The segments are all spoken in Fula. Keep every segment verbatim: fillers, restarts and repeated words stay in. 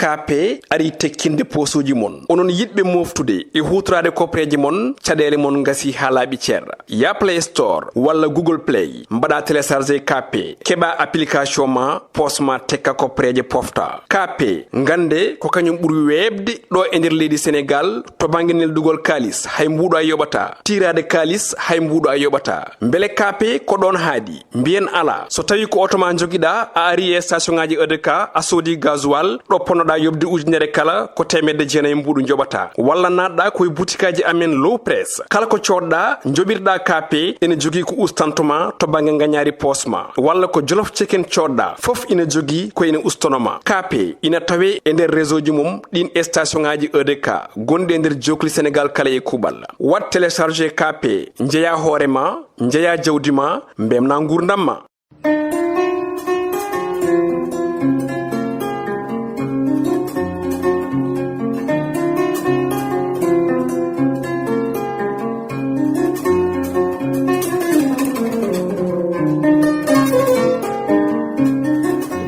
K P ari tekkinde poosuuji mon. Onon yiɗɓe mooftude e huutoraade kopreeje mon, caɗeele mon ngasi haa laaɓi cer. Ya Play Store walla Google Play, mbaɗa télécharger K P, keɓa application ma, poos ma tekka kopreeje pofta. K P, ngannde ko kañum ɓuri weeɓde ɗo e nder leydi Senegaal to bannge neldugol kaalis, hay mbuuɗo a yoɓata. Tiiraade kaalis, hay mbuuɗo a yoɓata. Mbele K P ko ɗoon haaɗi? Mbiyen alaa. So tawii ko oto ma njogiɗaa, a ari e station ŋaaji E D K, a soodi gasoil, ɗo ponnoɗaa yoɓde ujunere kala, ko teemedde jeenayi mbuuɗu njoɓataa. Walla naatɗaa ko e butikaaji amen Low Press. Kala ko coodɗaa, njoɓirɗaa K P, ene jogii ko ustanto ma to bannge ngañaari poos ma. Walla ko Jolof Chicken coodɗaa, fof ina jogii ko ina ustono ma. K P ina tawee e nder réseau ji mum ɗiin e station ŋaaji E D K gonɗi e nder jookli Senegaal kala e kuuɓal. Waɗ télécharger K P, njeyaa hoore ma, njeyaa jawdi ma, mbemnaa nguurndam ma.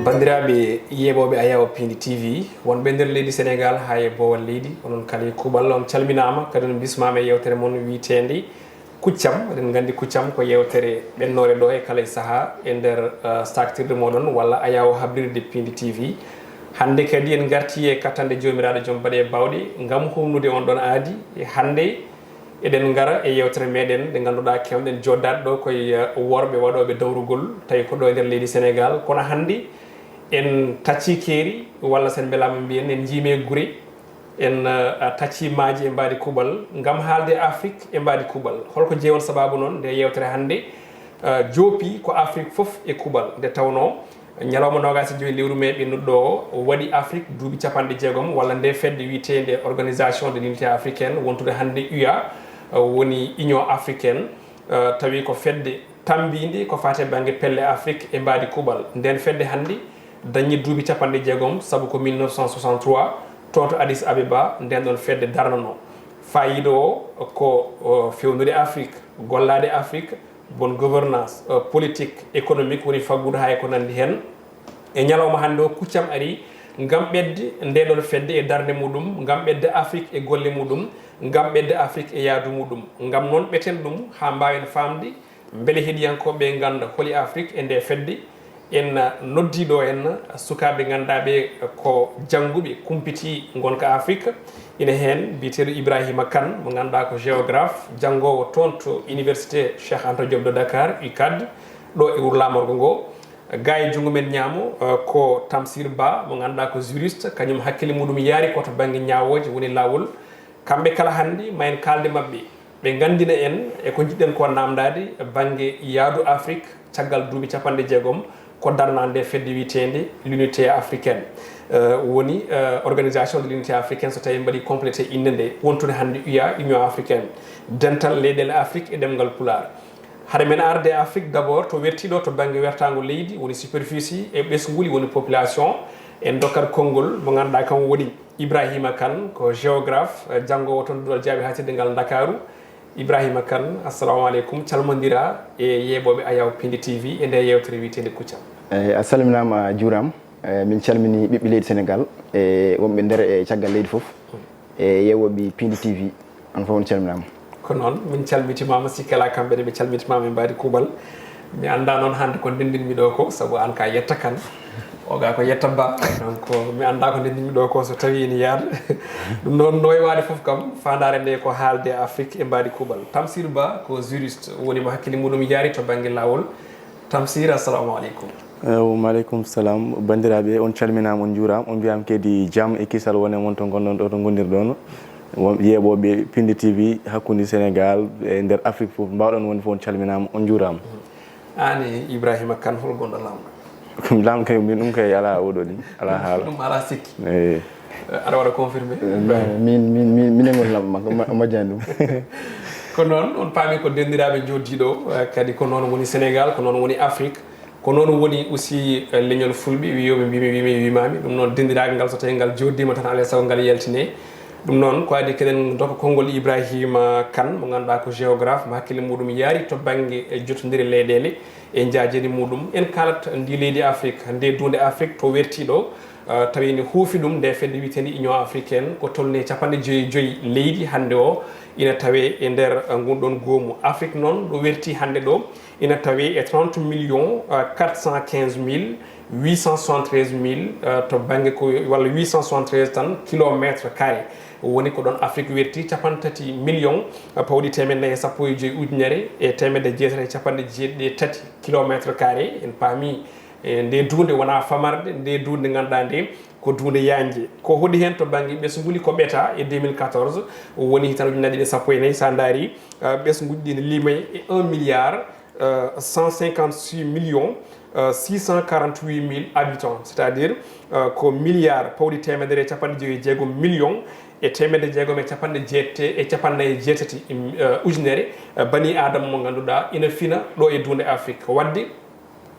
Banndiraaɓe yeeɓooɓe Ayaw Pindi T V, wonɓe nder leydi Senegaal haa e boowal leydi, onon kala e kuuɓal, on calminaama, kadi on mbismaama e yeewtere mon wiyeteende Kuccam. Eɗen nganndi Kuccam ko yeewtere ɓennoore ɗo e kala e sahaa e nder, eh, saaktirde mooɗon walla Ayaw habrirde Pindi T V. Hannde kadi en ngartii e kattanɗe Joomiraaɗo Joom baɗe e baawɗe ngam humnude on ɗon aadi. E hannde eɗen ngara e yeewtere meɗen nde ngannduɗaa keewɗen jooɗdaade ɗo koye, eh, worɓe waɗooɓe dawrugol, tawi ko ɗo e nder leydi Senegaal. Kono hannde en taccii keeri, walla sen mbelaama mbiyen en njiimi e gure, en, eh, taccii maaje e mbaadi kuuɓal ngam haalde Afrik e mbaadi kuuɓal. Holko jeyi on sabaabu noon nde yeewtere hannde, eh, joopi ko Afrik fof e kuuɓal, nde tawnoo ñalawma noogaas e joy lewru mee ɓennuɗo o waɗi Afrik duuɓi capanɗe jeegom, walla nde fedde wiyeteende Organisation de l'Unité Africaine, wontude hannde U A, eh, woni Union Africaine, eh, tawi ko fedde tambiinde ko faati e bannge pelle Afrik e mbaadi kuuɓal. Nden fedde hannde dañi duuɓi capanɗe jeegom, sabu ko mille neuf cent soixante-trois, toon to Addis Abeba nden ɗon fedde darnanoo. Faayiida o ko, o, feewnude Afrik, gollaade Afrik, bonne gouvernance, o, politique, économique, woni faggudu haa e ko nanndi heen. E ñalawma hannde o, Kuccam ari ngam ɓetde ndee ɗon fedde e darnde muɗum, ngam ɓetde Afrik e golle muɗum, ngam ɓetde Afrik e yaadu muɗum. Ngam noon ɓeten ɗum haa mbaawen faamde mbele heɗiyankooɓe ngannda holi Afrik e ndee fedde. En noddii ɗo en sukaaɓe ngannduɗaa ɓe ko jannguɓe, kumpitii ngonka Afrik. Ina heen biyeteeɗo Ibrahima Kane, mo ngannduɗaa ko géographe, janngoowo toon to Université Cheikh Anta Diop de Dakar, UCAD, ɗo e wuro laamorgo ngo. Gaa e junngo men ñaamo, eh, ko Tamsir Ba, mo ngannduɗaa ko juriste, kañum hakkille muɗum yaari ko to bannge ñaawooje, woni laawol. Kamɓe kala hannde ma en kaalde maɓɓe, ɓe nganndina en e ko njiɗɗen ko naamndaade bannge yaadu Afrik caggal duuɓi capanɗe jeegom ko darnaande fedde wiyeteende l'Unité Africaine. Eh, woni, eh, Organisation de l'Unité Africaine, so tawii en mbaɗii complété innde nde, wontude hannde U A, Union Africaine, dental leyɗeele Afrik e ɗemngal Pulaar. Hade men arde Afrik d'abord to wertiiɗo to bannge wertaango leydi, woni superficie, e ɓesnguli, woni population, en ndokkat konngol mo ngannduɗaa kam woni Ibrahima Kane, ko géographe, eh, janngoowo toon duɗal jaaɓi haatirde ngal Ndakaaru. Ibrahima Kane, assalamu aleykum, calmondiraa e yeeɓooɓe Ayaw Pindi T V e nde yeewtere wiyeteende Kuccam. Eyi, a salminaama, a juuraama. Eyi, min calminii ɓiɓɓe leydi Senegaal e wonɓe nder e caggal leydi fof. E yeewooɓe Pindi T V, on fof on calminaama. Ko noon, min calmitimaama, sikke alaa kamɓe ne ɓe calmitimaama e mbaadi kuuɓal. Mi anndaa noon hannde ko ndenndinmi ɗo ko, sabu aan ka yetta Kan, o ga ko yetta Ba. Donc, mi anndaa ko ndenndinmi ɗo ko so tawii ene yaada. Ɗum noon, no wayi waade fof kam, faandaare nde ko haalde Afrik e mbaadi kuuɓal. Tamsir Ba ko juriste, woni mo hakkille muɗum yaari to bannge laawol. Tamsir, assalamu aleykum. Ew, maaleykum salam. Banndiraaɓe, on calminaama, on njuuraama, on mbiyaama kadi jam e kisal wone mon to ngonɗon ɗo, to ngondirɗon. Won yeeɓooɓe Pindi T V hakkunde Senegaal e nder Afrik fof, mbaawɗon wonde fof, on calminaama, on njuuraama. Aan e Ibrahima Kane, hol gonɗo laamɗo? Laamɗo kay, min ɗum kay alaa oɗo ɗin, alaa haala. Ɗum alaa sikki. Eyi. Aɗa waɗa confirmé? Eh, min, min, min, minen ngoni lamɗo makko, ma-, majjani ɗum. Ko noon, on paami ko denndiraaɓe njooɗdiiɗo, eh, kadi ko noon woni Senegaal, ko noon woni Afrik, ko noon woni aussi, eh, leñol Fulɓe, wiyooɓe mbiimi, wiimi, wimaami. Ɗum noon, denndiraagal ngal, so tawii ngal jooɗdiima tan, alaa e sago ngal yaltine. Ɗum noon, ko adii keɗen ndoka konngol Ibrahima Kane, mo ngannduɗaa ko géographe, mo hakkille muɗum yaari to bannge, eh, jottondire leyɗeele e njaajeendi muɗum. En kaalat ndi leydi Afrik, nde duunde Afrik to wertiiɗo, Uh, tawi ne huufi ɗum nde fedde wiyeteende Union Africaine, ko tolni e capanɗe joyi joyi leydi hannde o ina tawe e nder uh, ngun ɗon goomu. Afrique noon ɗo werti hannde ɗo ina tawe e trente millions quatre cent quinze mille huit cent soixante-treize mille, uh, to bannge ko walla huit cent soixante-treize tan kilomètre carré. Woni ko ɗon Afrique werti capanɗe tati millions uh, pawɗi teemedde nayi e sappo e joyi ujunere e teemedde jeetati e capanɗe jeeɗiɗi e tati kilomètre carré. En paami e nde duunde wona famarde, nde duunde ngannduɗaa nde ko duunde yañde. Ko hoɗi heen to bannge ɓesnguli ko ɓeta e deux mille quatorze, woni tan ujunnaji ɗi sappo e nayi, so a ndaari, uh, ɓesnguji ɗi ne limee e un milliard uh, cent cinquante-six millions uh, six cent quarante-huit mille habitants, c'est-à-dire uh, ko milliard pawɗi teemedere e capanɗe joyi e jeegom millions e teemedde jeegom e capanɗe jeetati e capanɗe nayi e jeetati uh, ujunere uh, bani Aadama mo ngannduɗaa ina fina ɗo e duunde Afrique. Wadde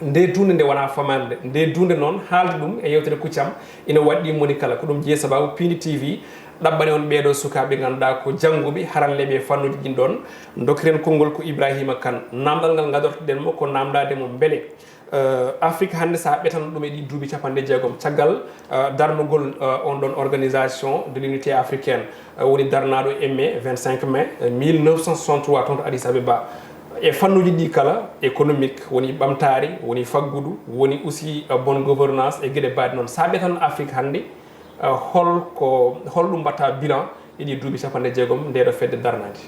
nde duunde nde wona famarde, nde duunde noon haalde ɗum e yewtere Kuccam ina waɗɗii moni kala. Ko ɗum jeyi sababu Piindi T V ɗaɓɓani on ɓeeɗo sukaaɓe ngannduɗaa ko jannguɓe, haralleeɓe e fannuuji ɗin ɗon. Ndokkiren konngol ko Ibrahima Kane. Naamndal ngal ngadortoɗen mo ko naamndaade mo mbele uh, Afrique hannde so a ɓetano ɗum e ɗi duuɓi capanɗe jeegom caggal uh, darnugol uh, on ɗon organisation de l'unité africaine, woni darnaaɗo e mai, vingt-cinq mai mille neuf cent soixante-trois toon to Addis Abeba. E fannuuji ɗi kala, économique, woni ɓamtaare, woni faggudu, woni aussi bonne gouvernance e geɗe baɗe noon. So a ɓetano Afrique hannde, holko holɗum mbatta bilan e ɗi duuɓi capanɗe jeegom nde ɗo fedde darnaade?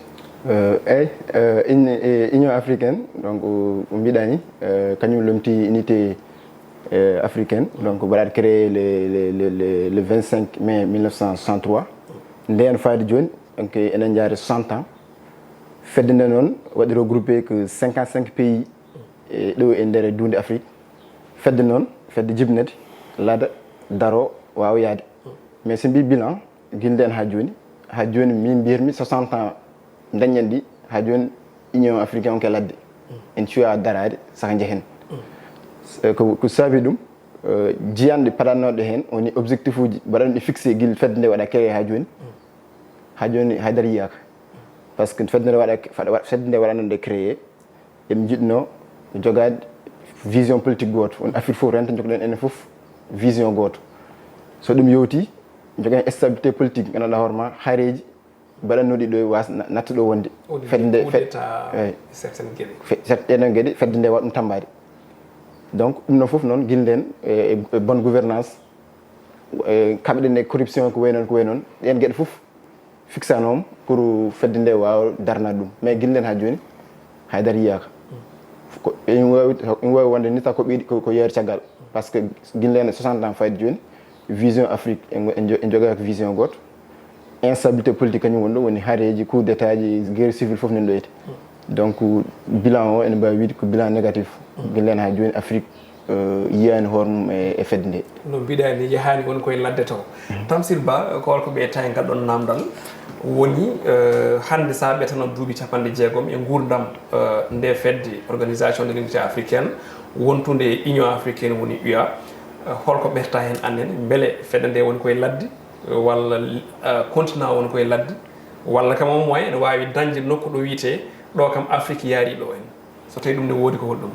Eyi, Union africaine, donc ko mbiɗani, kañum lomti unité africaine, donc mbaɗaat créé le, le, le, le, le vingt-cinq mai mille neuf cent soixante-trois. Ndeen fayde jooni, donc enen njaari soixante ans. Fedde nde noon waɗi regroupé que cinquante-cinq pays e ɗo e nder duunde Afrique. Fedde noon, fedde jibinede, lada, daro, waawa yaade. Mais so mbi bilan, gila ndeen haa jooni, haa jooni min mbiyatmi soixante ans dañen ɗi, haa jooni Union africaine on ke ladde. En cuya daraade saka njehen. Ko, ko saabi ɗum, jiyanɗe paɗannoɗe heen, woni objectif uji mbaɗanɗi fixé gila fedde nde waɗa créé haa jooni. Haa jooni haydara yiyaaka. Parce que fedde nde waɗa, fedde nde waɗanno nde créé, eɓe njiɗno jogaade vision politique gooto. Woni Afrique fof renta jogɗen enen fof vision gooto. So ɗum yowti, jogen stabilité politique, ngannduɗaa hoore ma, hareeji mbaɗannoɗi ɗo waas natta ɗo wonde. Fedde nde, ɗeɗon geɗe, fedde nde waɗa ɗum tambaade. Donc ɗum noon fof noon, gila ndeen e, e bonne gouvernance, e kaɓɗe nde corruption ko way noon, ko way noon, ɗeen geɗe fof fixanoom pour fedde nde waawa darnaade ɗum. Mais gila ndeen haa jooni, haydara yiyaaka. Ko, ina waawi, ina waawi wonde ni taw ko ɓeydi, ko, ko yeru caggal. Parce que gila ndeen soixante ans fayde jooni, vision Afrique, en, en, en jogaaki vision gooto. Instabilité politique kañum woni ɗo, woni hareeji, coup d'état ji, guerre civile fof nani ɗo ete. Donc bilan o ene mbaawi wiide ko bilan négatif. Gila ndeen haa jooni Afrique yiyaani hoore mum e fedde nde. No mbiɗa ni, yahaani won koye ladde taw. Tamsir Ba, ko holko ɓe tawi ngal ɗon namdal woni hannde, so a ɓetano duuɓi capanɗe jeegom e nguurndam nde fedde, organisation de l'unité africaine, wontunde e Union africaine woni U A, holko ɓerta heen annen? Mbele fedde nde woni koye ladde, walla continent woni koye ladde, walla kam au moins ene waawi dañde nokku ɗo wiyetee ɗo kam Afrique yaari ɗo en? So tawi ɗum ne woodi, ko holɗum?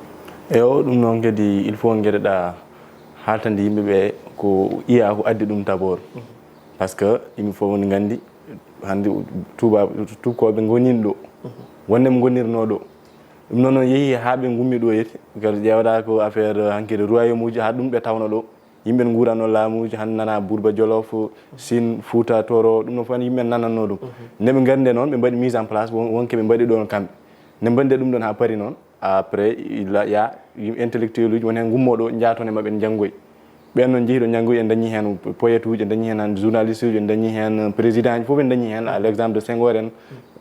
Eyo, ɗum noon kadi il faut ngeɗeɗa haaltande yimɓe ɓe ko U A ko addi ɗum d'abord. Parce que yimɓe fof woni nganndi hannde tuuba, tuubakooɓe ngoniino ɗo, wonde ɓe ngonirnoo ɗo. Ɗum noon noon yehi haa ɓe ngummi ɗo yete, kadi ƴeewata ko affaire hanki de royaume uji, haa ɗum ɓe tawno ɗo. Yimɓe ne nguuratnoo laamuuji, hannde nana Buurba Jolof, Siin, Fuuta Tooro, ɗum ɗon fof yimɓe nanannoo ɗum. Nde ɓe ngari nde noon, ɓe mbaɗi mise en place, won, wonko ɓe mbaɗi ɗoon kamɓe. Nde mbaɗi nde ɗum ɗoon haa paari noon, après, il y a intellectuel uji, won heen ngummoo ɗo, njaaton e maɓɓe, njanngoy. Ɓeen noon njehi ɗo njanngoy, en dañii heen poète uji, en dañii heen journaliste uji, en dañii heen président ji fof, en dañii heen, à l'exemple de Senghor en,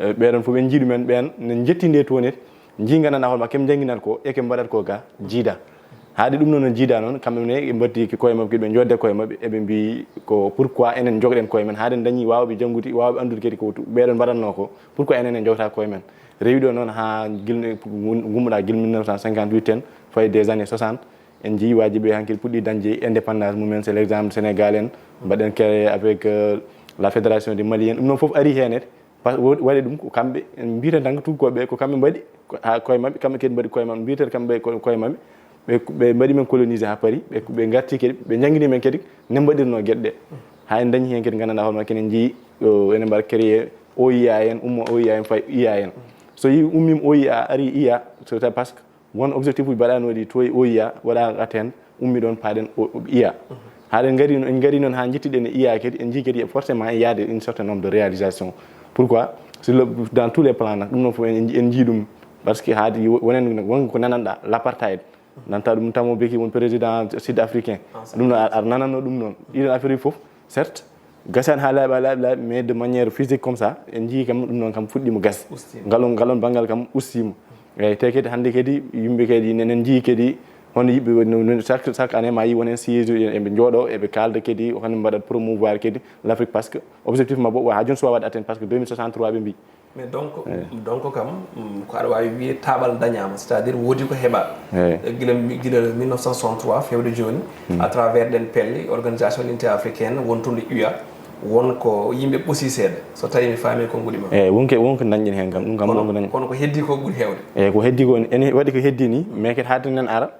ɓee ɗoon fof en njii ɗumen, ɓeen ne njetti nde toon. Njiida nganndanɗaa hoore ma, ko ɓe njannginata ko e ko ɓe mbaɗata ko ga, jiida. Haaɗi ɗum noon no jiida noon, kamɓe ne ɓe mbaɗti koye maɓɓe, ɓe njoodde koye maɓɓe, eɓe mbii ko pourquoi enen njogɗen koye men, haaɗi en dañii waawɓe janngude, waawɓe anndude kadi ko ɓeeɗon mbaɗatnoo ko, pourquoi enen en njogtaa koye men? Rewi ɗo noon haa gil-, ngummoɗaa gila mille neuf cent cinquante-huit en, fayi des années soixante, en njii waaji ɓe hankadi puɗɗi dañde indépendance mumen, c'est l'exemple Sénégal en, mbaɗen créé avec, euh, la fédération du Mali en, ɗum noon fof ari heen. Par ce que waɗi ɗum ko kamɓe, en mbiyata tan ko tuubakooɓe, ko kamɓe mbaɗi ko, haa koye maɓɓe, kamɓe kadi mbaɗi koye maɓɓe, mbiyata kamɓe ko koye maɓɓe. ɓe ɓe mbaɗi men colonisé haa Paris, ɓe ɓe ngarti kadi, ɓe njanngini men kadi ne mbaɗirnoo geɗe ɗe. Haa en dañi heen kadi nganndanɗaa hoore maa kene njii, o, enen mbaɗa créé O U A en, ummo O U A en, fay I A en. So yi ummiima O U A, ari I A, so tawi parce que won objectif uji mbaɗanooɗi to e O U A, waɗa atteindre, ummi ɗoon paaɗen O, O U A. Haa ɗen ngari, en ngari noon haa njettiɗen e I A kadi, en njii kadi forcément en yaade un certain nombre de réalisations. Pourquoi? Sur le, dans tous les plans, nak, ɗum noon fof en, en njii ɗum. Parce que haadi wonen won ko nananɗa, l'apartheid. Nanta ɗum tamo beki won président sud africain. Ɗum noon ar, ar nananno ɗum noon. Ɗiɗon affaire uji fof, certes, gasani haa laaɓa, laaɓi, laaɓi, mais de manière physique comme ça, en njii kam ɗum noon kam fuɗɗiima gas. Ngalon, ngalon banngal kam ustiima. Eyyi, te kadi hannde kadi yimɓe kadi nenen njii kadi hono yiɓɓe woni no, no, chaque, chaque année ma yi wonen siège uji, eɓe njooɗo, eɓe kaalda kadi hono mbaɗat promouvoir kadi l'Afrique, parce que objectif mabɓe o haa jooni so waawat atteindre, parce que deux mille soixante-trois ɓe mbi. Mais donc, donc kam, mm, ko aɗa waawi wiide taaɓal dañaama, c'est-à-dire woodi ko heɓa. Eyyi. Gila, gila mille neuf cent soixante-trois fewde jooni, à travers ɗen pelle, organisation unité africaine, wontude U A, won ko yimɓe ɓusi seeɗa, so tawi mi faami konguɗi ma. Eyyi, wonko, wonko dañɗen heen kam, ɗum kam wonko dañɗen. Kono ko heddi ko ɓuri heewde. Eyyi, ko heddi ko ene waɗi ko heddi ni, mais kadi haaɗi nen ara,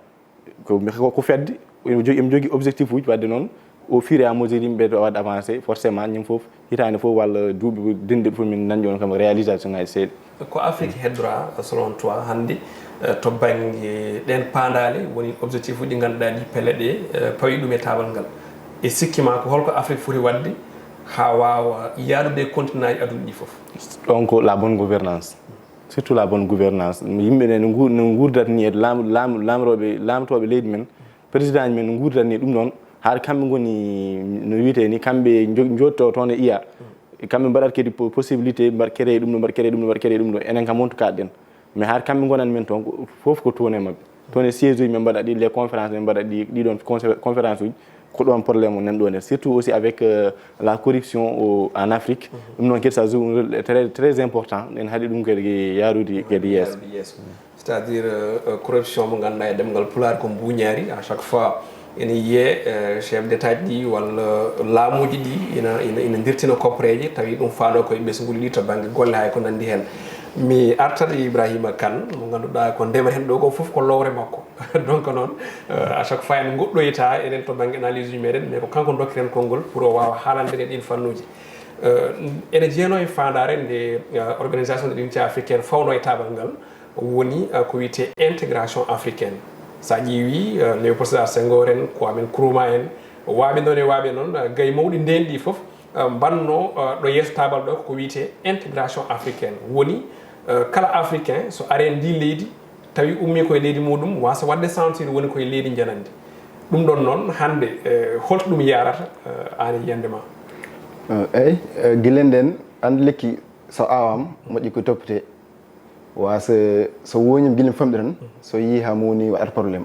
ko, ko, ko fedde, emo jogii, emo jogii objectif uji, wadde noon, au fur et à mesure yimɓe to waɗa avancé, forcément, ñande fof, hitaande fof walla duuɓi denɗi fof min nani on kam réalisation ngaji seeɗa. Ko Afrique heddora, selon toi, hannde, eh, to bannge ɗeen paandaale, woni objectif uji ɗi ngannduɗaa ɗi pelle ɗe, eh, pawi ɗum e taabal ngal. E sikki ma ko holko Afrique foti waɗde haa waawa yaadude e continent e aduna ɗi fof? Ɗon ko la bonne gouvernance. Surtout la bonne gouvernance. Yimɓe ɓe no ngu-, no nguurdat ni e laam-, laam-, laamrooɓe, laamtooɓe leydi men, président ji men no nguurdat ni ɗum noon, haa kamɓe ngoni, no wiyetee ni, kamɓe njo-, njotto toon e I A. Kamɓe mbaɗat kadi po-, possibilité, mbaɗ créé ɗum ɗo, mbaɗ créé ɗum ɗo, mbaɗ créé ɗum ɗo. Enen kam, wontu kaɗɗen. Mais haa kamɓe ngonan men toon, ko, fof ko toon e maɓɓe. Toon e siège uji men mbaɗat ɗi, les conférences men mbaɗat ɗi, ɗiɗon confé-, conférence uji, ko ɗoon problème o nan ɗo nder. Surtout aussi avec, euh, la corruption au, en Afrique. Ɗum noon kadi, ça joue un rôle très, très important. En haɗi ɗum kadi yaarude kadi yeeso. Yaarude yeeso. C'est-à-dire, euh, euh, corruption mo ngannduɗaa e ɗemngal Pulaar ko mbuuñaari. À chaque fois, ene yiyee, euh, chef d'État ji ɗi walla laamuuji ɗi ina, ina, ina ndirtina koppareeje, tawi ɗum faanoo koye ɓesnguuli ɗi to bannge golle, hay ko nanndi heen. Mi artat e Ibrahima Kane, mo ngannduɗaa ko ndemeten ɗo ko fof ko lowre makko. Donc noon, euh, à chaque fois en ngoɗɗoyta enen to bannge analyse uji meɗen, mais ko kanko dokkiren konngol pour o waawa haalande en ɗin fannuuji. Euh, ene jeyanoo e faandaare nde, euh, organisation de l'unité africaine fawnoo e taabal ngal, woni, euh, ko wiyetee intégration africaine. So a ƴeewi, euh, Léopold Sédar Senghor en, Kwame Nkrumah en, waaɓe noon e waaɓe noon, euh, gay mawɗi ndeen ɗi fof, euh, mbannoo, euh, ɗo yeeso taabal ɗo ko wiyetee intégration africaine. Woni, euh, kala Africain so ari e ndii leydi, tawi ummii ko e leydi muɗum, waasa waɗde sentir woni ko e leydi njanandi. Ɗum ɗon noon, hannde, eh, holto ɗum yaarata, eh, aan e yiyannde ma? Eh, eyi, eh, gila ndeen, aan lekki so aawaama, moƴƴi ko toppitee. Waasa so wooñiima gila famɗi tan, so yii haa mawni waɗata problème.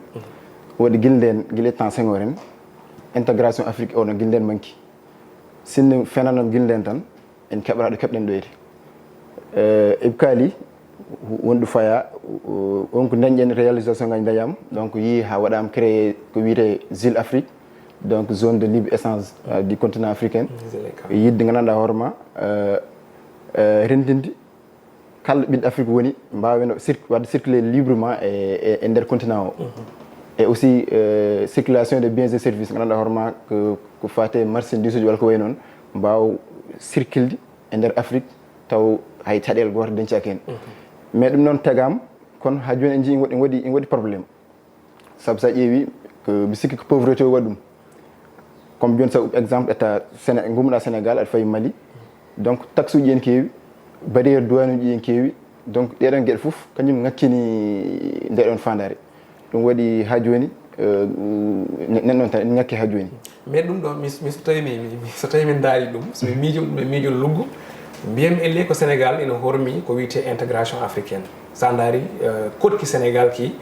Waɗi gila ndeen, gila temps Senghor en, intégration Afrique o no gila ndeen manki. Sinno fenanam gila ndeen tan, en keɓata ɗo keɓɗen ɗo ede. Eh, Ibkali, wonɗo faya, o, on ko dañƴen réalisation ngaji dañama, donc yii haa waɗama créé ko wiyete Zile Afrique, donc zone de libre échange, euh, du continent africain. Zile ka. E yidde gandanɗa hoore ma, euh, euh, rendinde kala ɓiɗɗo Afrique woni mbaawen cir-, waɗde circuler librement e, e, e nder continent o. Mhm. Et aussi, euh, circulation de biens et services, gandanɗa hoore ma ko, ko fate marchandise uji walla ko wayi noon, mbaawa circulde e nder Afrique taw hay caɗeele gooto deñcaaki heen. Mhm. Mais ɗum noon tegaama, kono haa jooni en njii ene waɗi, ene waɗi problème. Sabu so a ƴeewi, ko, mi sikki ko pauvreté o waɗi ɗum. Comme jooni so exemple, etta Séné-, ngummoɗa Sénégal, aɗa fayi Mali. Donc, taxe uji ene keewi, barrière douane uji ene keewi. Donc, ɗeɗon geɗe fof, kañum ŋakkini nde ɗon faandaare. Ɗum waɗi haa jooni, eh, ne-, nen ɗon tan, ene ŋakki haa jooni. Mais ɗum ɗo, mi, mi so tawi mi, mi, mi, so tawi min ndaari ɗum, so mi miijo ɗum e miijo luggu, mbiyam elle ko Sénégal ene hormi ko wiyetee intégration africaine. Sa ndaari, eh, koɗki Sénégal ki,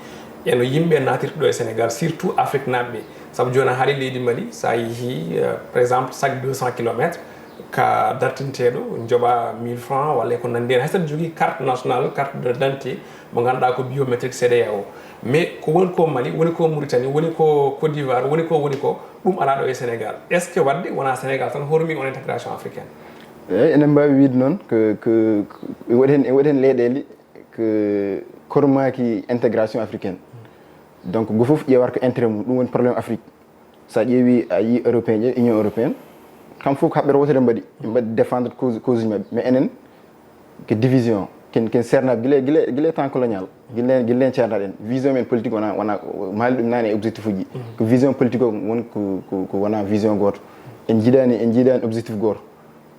e no yimɓe naatirta ɗo e Sénégal, surtout Afrique naaɓe ɓe. Sabu jooni a haali leydi Mali, sa yehi, eh, par exemple, chaque deux cents kilomètres, ka dartinteeɗo, joɓa mille francs walla e ko nanndi heen. Hay so aɗa jogii carte nationale, carte d'identité, mo ngannduɗaa ko biométrique C E D E A O. Mais ko woni ko Mali, woni ko Mauritanie, woni ko Côte d'Ivoire, woni ko, woni ko, ɗum alaa ɗo e Sénégal. Est-ce que waɗde wonaa Sénégal tan hormi on intégration africaine? Eeyi, enen mbaawi wiyde noon ko, ko, ko, e waɗi heen, e waɗi heen leyɗeele ko kormaaki intégration africaine. Donc go fof ƴeewata ko intérêt mum, ɗum woni problème Afrique. So a ƴeewi a yii européen ƴe, Union européenne, kam fof ko haɓɓere wootere mbaɗi, ɓe mbaɗi défendre cause, cause uji maɓɓe. Mais enen ko division, ken, ken seernaaɓe gila, gila, gila temps colonial, gila, gila ceernaaɗen. Vision men politique wona, wona, maali ɗum nane e objectif uji. Ko vision politique o woni ko, ko, ko wona vision gooto. En njiidaani, en njiidaani objectif gooto.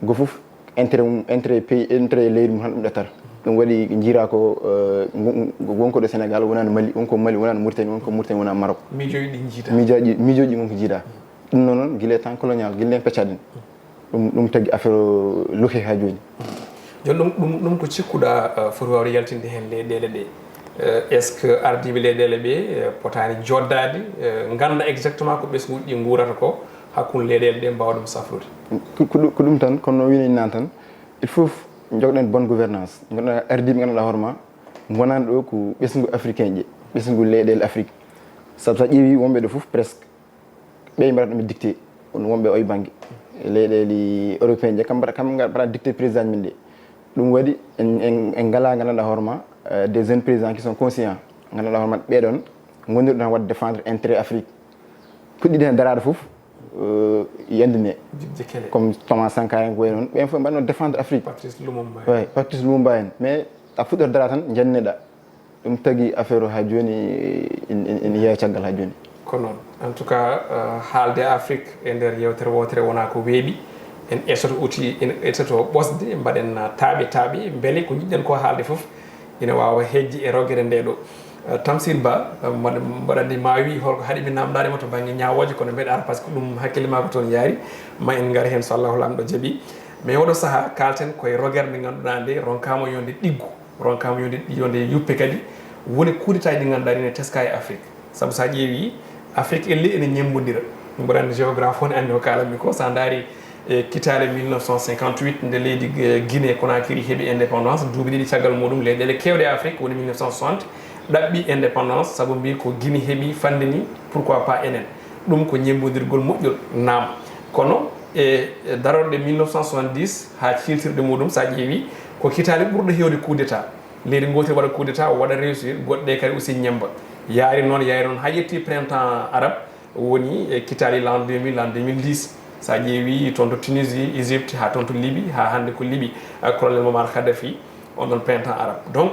Go fof intérêt mum, intérêt pays, intérêt leydi mum tan ɗum ɗattata. Ɗum waɗi njiira ko, eh, ngon-, wonko ɗo Sénégal wonano Mali, wonko Mali wonano Mauritanie, wonko Mauritanie wonano Maroc. Miijooji ɗi njiida. Miijooji, miijooji wonko njiida. Ɗum noon noon gila temps colonial, gila en peccaɗen. Ɗum, ɗum tagi affaire o loki ha jooni. Jooni ɗum, ɗum, ɗum ko cikkuɗa, eh, foti wawde yaltinde heen leyɗeele ɗe? Eh, est-ce que ardiiɓe leyɗeele ɓe, eh, potaani joddaade, eh, ngannda exactement ko ɓesnguuji ɗi nguurata ko, hakkunde leyɗeele ɗe mbaawa ɗum safrude? Ko, ko ɗum, ko ɗum tan, kono no wiinani naan tan, il faut jogɗen bonne gouvernance, ngannduɗaa ardiiɓe ngannduɗaa hoore ma, wonani ɗo ko ɓesngu africain ƴe, ɓesngu leyɗeele Afrique. Sabu so a ƴeewi wonɓe ɗo fof presque, ɓe mbaɗa ɗum e dicté, on wonɓe oye bannge. E leyɗeele européen je, kam mbaɗa, kam mbaɗa dicté président min ɗe. Ɗum waɗi en, en, en ngala ngannduɗaa hoore ma, euh, des jeunes présidents qui sont conscients. Ngannduɗaa hoore ma ɓeɗon ngondirɗo tan waɗde défendre intérêt Afrique. Puɗɗiɗen daraade fof, euh, yandine. Comme Thomas Sankara en ko wayi noon, ɓen fof mbaɗno défendre Afrique. Patrice Lumumba. Oui, Patrice Lumumba en. Mais a fuɗɗor dara tan, janneɗa. Ɗum tagi affaire o haa jooni en, en, en yeeya caggal haa jooni. Ko noon. En tout cas, euh, haalde Afrique e nder yewtere wootere wonaa ko weeɓi. En etoto outil, en etoto ɓosde, mbaɗen taaɓe taaɓe, mbele ko njiɗɗen ko haalde fof ina waawa heƴde e rogere nde ɗo. Euh, Tamsir Ba, euh, mbaɗa, mbaɗa anndi ma wi holko haɗi mi namdaade ma to bannge ñaawooje, kono mbeɗa ara par ce que ɗum hakkille ma ko toon yaari. Ma en ngar heen so Allahu Laamɗo jaɓi. Mais oɗo sahaa kaalten koye rogere nde ngannduɗaa nde ronkaama yonde ɗiggu. Ronkaama yonde, yonde yuppe kadi. Woni coup d'État ji ɗi ngannduɗaa ɗi ne teska e Afrique. Sabu so a ƴeewi, Afrique elle ene ñemmbondira. Mboɗo anndi géographe on anndi ko kaalanmi ko. So a ndaari e kitaale mille neuf cent cinquante-huit nde leydi, eh, Guinée Conakry heɓi indépendance, duuɓi ɗiɗi caggal muɗum leyɗeele keewɗe Afrique woni mille neuf cent soixante ɗaɓɓi indépendance sabu mbi ko Guinée heɓi fande ni, pourquoi pas enen? Ɗum ko ñemmbondirgol moƴƴol, naam. Kono e, e darorɗe mille neuf cent soixante-dix haa ciiltirɗe muɗum, so a ƴeewi, ko kitaale ɓurɗe heewde coup d'État. Leydi gootel waɗa coup d'État, o waɗa réussir, goɗɗe ɗe kadi aussi ñemmba. Yaari noon, yaari noon, haa yetti printemps arabe, woni e kitaale l'an deux mille, l'an deux mille dix. So a ƴeewi toon to Tunisie, Égypte, haa toon to Libye, haa hannde ko Libye, eh, colonel Mouammar Kadhafi, on ɗon printemps arabe. Donc,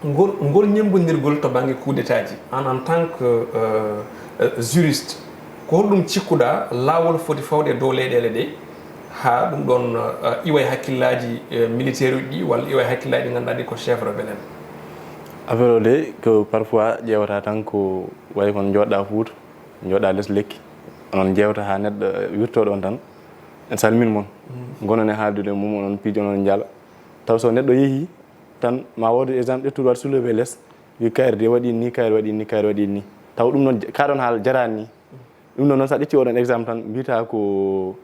ngol, ngol ñemmbondirgol to bannge coup d'État ji, an, en tant que, euh, euh, juriste, ko holɗum cikkuɗaa laawol foti fawde e dow leyɗeele ɗe, haa ɗum ɗoon, eh, iwa e hakkillaaji, eh, militaire uji ɗi, walla iwa e hakkillaaji ɗi ngannduɗaa ɗi ko chef rebelle en? Affaire o de, ko parfois ƴeewata tan ko wayi kono njooɗɗaa Fuuta, njooɗɗaa les lekki, onon njeewta haa neɗɗo, eh, wirtoo ɗoon tan, en salmin mon. Ngonon e haaldude e mum, onon piijo, onon njaala. Taw so neɗɗo yehii tan, ma wood exemple ƴettuɗo waɗa soulevé les, wi kayre de waɗi ni, kayre waɗi ni, kayre waɗi ni. Taw ɗum noon, ka ɗoon haala jaraani ni. Ɗum ɗoon noon, so a ƴetti oɗon exemple tan, mbiyata ko,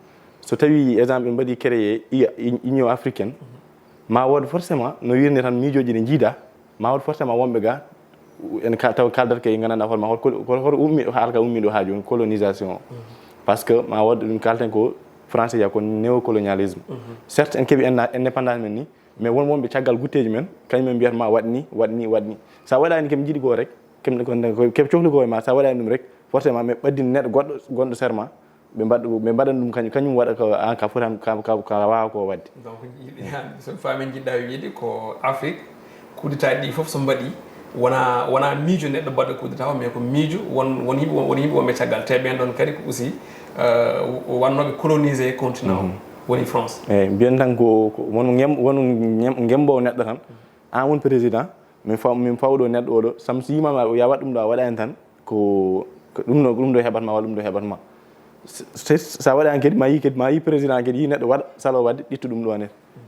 so tawi exemple ɓe mbaɗi créé I A, Union africaine, ma wood forcément no wiirnde tan miijooji ɗi njiida, ma wood forcément wonɓe ga, en ka-, taw kaldata ke nganndanɗaa hoore ma, hol ko, ko, hoto ummi, haala ka ummi ɗo haa jooni, colonisation o. Par ce que ma wood ɗum kalten ko français ya ko néocolonialisme. Certes, en keɓi en indépendance men ni, mais won wonɓe caggal gutteeji men, kañum en mbiyata ma waɗ ni, waɗ ni, waɗ ni. So a waɗaani keɓe njiɗi ko rek, keɓe, keɓe cohli ko e ma, so a waɗaani ɗum rek, forcément mais ɓaddin neɗɗo goɗɗo gonɗo seer ma, ɓe mbaɗ-, ɓe mbaɗan ɗum kañum, kañum waɗa ko an ka foti han, ka, ka, ka waawa ko waɗde. Donc, so mi faami njiɗɗaa wiide ko Afrique, coup d'État ɗi fof so mbaɗi, wona, wona miijo neɗɗo mbaɗɗo coup d'État o, mais ko miijo won, won yimɓe, won yimɓe wonɓe caggal, te ɓen ɗon kadi ko aussi, euh, wannooɓe colonisé continent o, woni France. Eyyi, mbiyen tan ko, ko won ngem-, won ngem-, ngemboowo neɗɗo tan, an won président, min faw-, min fawɗo neɗɗo oɗo, sam so yima ma ya waɗ ɗum ɗo, a waɗani tan, ko, ko ɗum ɗo, ɗum ɗo heɓat ma, walla ɗum ɗo heɓat ma. S-, s-, sa waɗani kadi, ma yi kadi, ma yi président kadi, yi neɗɗo waɗa, salo waɗde, ƴettu ɗum ɗo ne.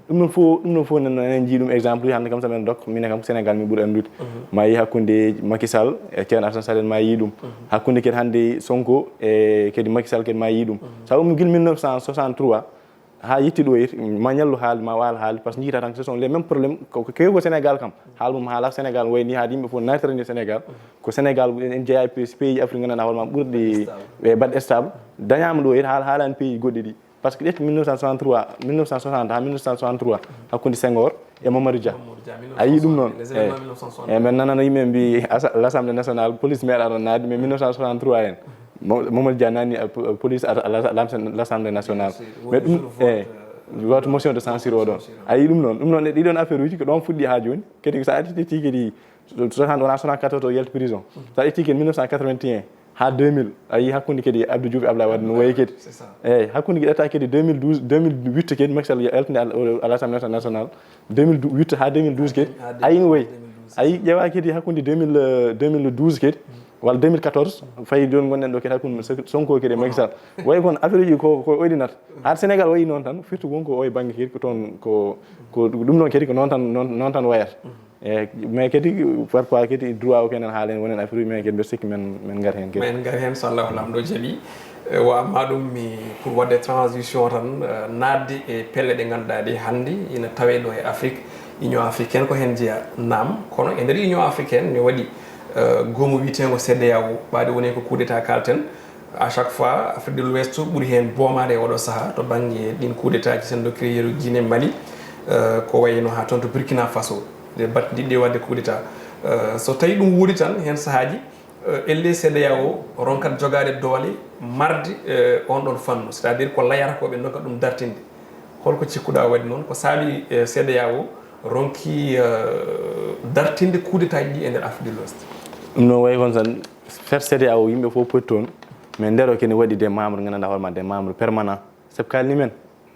Ɗum ɗon fof, ɗum ɗon fof, enen, enen njii ɗum exemple, hannde kam, so men dok, minen kam, Sénégal, min ɓuri anndude. Ma yi hakkunde Macky Sall e Thierno Alassane Sall, en ma yi ɗum. Hakkunde kadi hannde Sonko e kadi Macky Sall kadi ma yi ɗum. Sa ummi gila mille neuf cent soixante-trois, haa yetti ɗo, ma ñallu haali, ma waal haali, par ce que jiita tan, ce sont les mêmes problèmes ko, ko kewi ko Sénégal kam. Haal mum haala Sénégal wayni haade yimɓe fof naatira nde Sénégal. Ko Sénégal, en, en jeeya pays, pays Afrique ngannduɗaa hoore ma ɓurɗi ɓe baɗ stable. Dañaama ɗo, haal, haalani pays goɗɗi ɗi. Par ce que ƴetti mille neuf cent soixante-trois, mille neuf cent soixante haa mille neuf cent soixante-trois, hakkunde Senghor e Mamadou Dia. A yii ɗum noon? Eyi. Eyi, men nanano yimɓe mbi asa- l'Assemblée nationale, police meeɗa ɗon naatde, mais mille neuf cent soixante-trois en, Mo- Mamadou Dia nani, euh, po- police à, à l'Assemblée nationale. Mais ɗum, eyi, wata motion de censure o ɗon. A yii ɗum noon? Ɗum noon, e ɗiɗon affaire uji ko ɗon fuɗɗi haa jooni. Kadi so a ƴetti kadi soixante, wona soixante-quatorze o yalti prison. So a ƴetti kadi mille neuf cent quatre-vingt-un haa deux mille, a yii hakkunde kadi Abdou Diouf e Abdoulaye Wade no wayi kadi. Eyi, hakkunde kadi ƴetta kadi deux mille douze, deux mille huit kadi Macky Sall yaltinde à, à l'Assemblée nationale. Deux mille huit haa deux mille douze kadi. A yii no wayi. A yii ƴeewa kadi hakkunde deux mille, euh, deux mille douze kadi walla deux mille quatorze, fayi jooni ngonɗen ɗo kadi hakkunde Sonko kadi e Macky Sall. Wayi kono affaire uji ko, ko oydinata. Haa Sénégal wayi noon tan, firti won ko o e bannge kadi ko toon, ko, ko ɗum noon kadi ko noon tan, noon, noon tan wayata. Eyi, mais kadi parfois kadi droit o kenen haalen wonen affaire uji, mais kadi mbeɗa sikki men, men ngar heen kadi. Men ngar heen so Allahu Laamɗo jaɓi. Eh, wa amma ɗum mi pour waɗde transition tan, eh, naatde e pelle ɗe ngannduɗaa ɗe hannde ina tawee ɗo e Afrique, Union africaine ko heen jeyaa. Naam, kono e nder Union africaine ne waɗi, eh, goomu wiyeteengo C E D E A O, ɓaade woni ko coup d'État kalten. À chaque fois, Afrique de l'Ouest ɓuri heen boomaade e oɗo sahaa to bannge ɗin coup d'État ji, sen dokkiri yeru Guinée, Mali, eh, ko wayno haa toon to Burkina Faso, nde battidiɗɗi waɗde coup d'État. Eh, so tawi ɗum woodi tan, heen sahaaji, eh, elle C E D E A O ronkat jogaade doole marde, eh, on ɗon fannu, c'est-à-dire ko layata ko ɓe ndokka ɗum dartinde. Holko cikkuɗaa waɗi noon? Ko saabi, eh, C E D E A O ronki, eh, dartinde coup d'État ji ɗi e nder Afrique de l'Ouest? Ɗum noon wayi kono tan, nder C E D E A O yimɓe fof poti toon, mais nder o kene waɗi des membres nganndanɗaa hoore ma, des membres permanents. Sabu kaalni men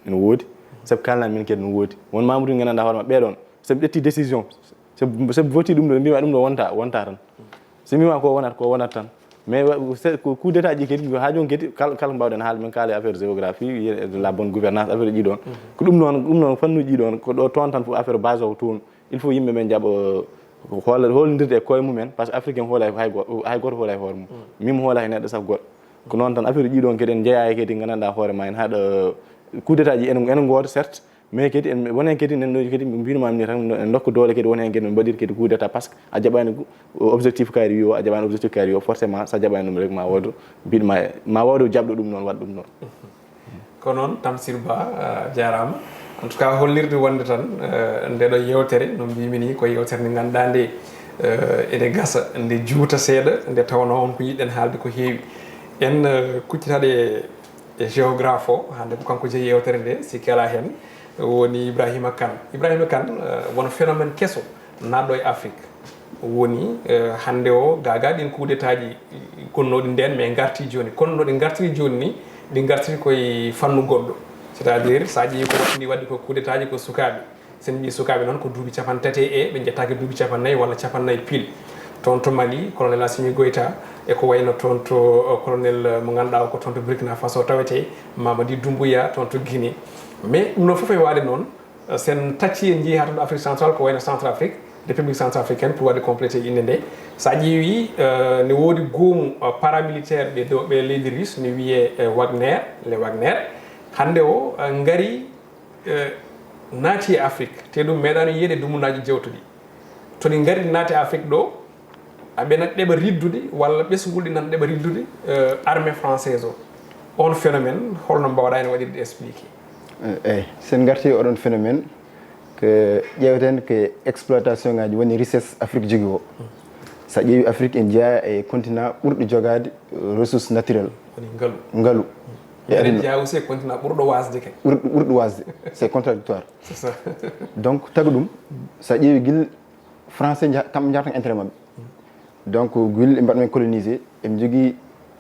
ene woodi, sabu kaalnaa men kadi no woodi. Won membre uji nganndanɗaa hoore ma ɓee ɗoon, sabu ƴetti décision, sabu, sabu voti ɗum ɗo, mbima ɗum ɗo wonta, wonta tan. So mbima ko wonat, ko wonat tan. Mais wa- se- ko coup d'état ji kadi, haa jooni kadi, kal- kala ko mbawɗen haalde, min kaali affaire géographie, wiye de la bonne gouvernance, affaire ji ɗoon. Ko ɗum noon, ɗum noon fannuji ɗi ɗoon, ko ɗo toon tan fof affaire base o toon. Il faut yimɓe men njaɓa, euh, hoola- hoolindirde e koye mumen, par ce que Afrique en hoolay hay go- hay gooto hoolay hoore mum. Min mi hoolay neɗɗo saf goɗɗo. Ko noon tan affaire ji ɗi ɗoon kadi en njeyaa e kadi nganndanɗaa hoore ma en haɗa coup d'état ji en, en ngoota certes, mais kadi en wonen kadi nen ɗo kadi mbino ma ni tan en ndokka doole kadi woni hen kadi mbaɗir kadi coup d'état par ce que a jaɓani objectif kaari wi o, a jaɓani objectif kaari wi o, forcément sa jaɓani ɗum rek ma woodo mbiɗ ma, ma woodo jaɓɗo ɗum noon waɗa ɗum noon. Ko noon, Tamsir Ba, a jaaraama. En tout cas, hollirde wonde tan, eh, nde ɗo yeewtere, no mbimi ni, ko yeewtere nde ngannduɗaa nde, eh, ene gasa, nde juuta seeɗa, nde tawnoo on ko yiɗɗen haalde ko heewi. En, eh, kuccitaɗe e géographe o, hannde ko kanko jeyi yeewtere nde, sikki alaa heen, woni Ibrahima Kane. Ibrahima Kane, eh, won phénomène keso naatɗo e Afrique. Woni, eh, hannde o, gaagaa ɗin coup d'état ji gonnooɗi ndeen, mais ngarti jooni. Kono no ɗi ngartiri jooni ni, ɗi ngartiri koye fannu goɗɗo. C'est-à-dire, so a ƴeewi ko waɗi waɗde ko coup d'état ji ko sukaaɓe. Sen mbii sukaaɓe noon ko duuɓi capanɗe tati e, ɓe njettaaki duuɓi capannayyi walla capannayyi pile. Toon to Mali, colonel Assimi Goïta, e ko wayno toon to, eh, colonel, eh, mo ngannduɗaa o ko toon to Burkina Faso tawetee, Mamadi Doumbouya, toon to Guinée. Mais ɗum ɗo fof e waɗde noon, eh, sen tacci en njii haa toon to Afrique Centrale, ko wayno Centrafrique, République Centrafricaine, pour waɗde complété innde nde. So a ƴeewi, eh, ne woodi goomu, eh, paramilitaire ɓe dow, ɓe leydi Russe, ne wiyee, eh, Wagner, les Wagner. Hannde o, eh, ngari, eh, naati e Afrique, te ɗum meeɗaano yiyeede e dumunaaji jawtuɗi. To ɗi ngari ɗi naati e Afrique ɗo, aɓena ɗeɓa riddude walla ɓesngol ɗi nana ɗeɓa riddude, eh, armée française o. On phénomène, holno mbawɗaa en waɗirde expliqué? Eh, eyi, sen ngarti e oɗon phénomène, ko ƴeewten ko exploitation ngaji woni richesse Afrique jogii o. So a ƴeewi Afrique en jeyaa e continent ɓurɗo jogaade, eh, ressource naturelle. Woni ngalu. Ngalu. E Eɗen aduna. Jeyaa aussi e continent ɓurɗo wasde kay. Ɓurɗo, ɓurɗo wasde. C'est contradictoire. C'est ça. Donc, tagu ɗum, so a ƴeewi gila français nja-, kamɓe njaratno intérêt maɓɓe. Donc, gila ɓe mbaɗa men colonisé, eɓe njogii,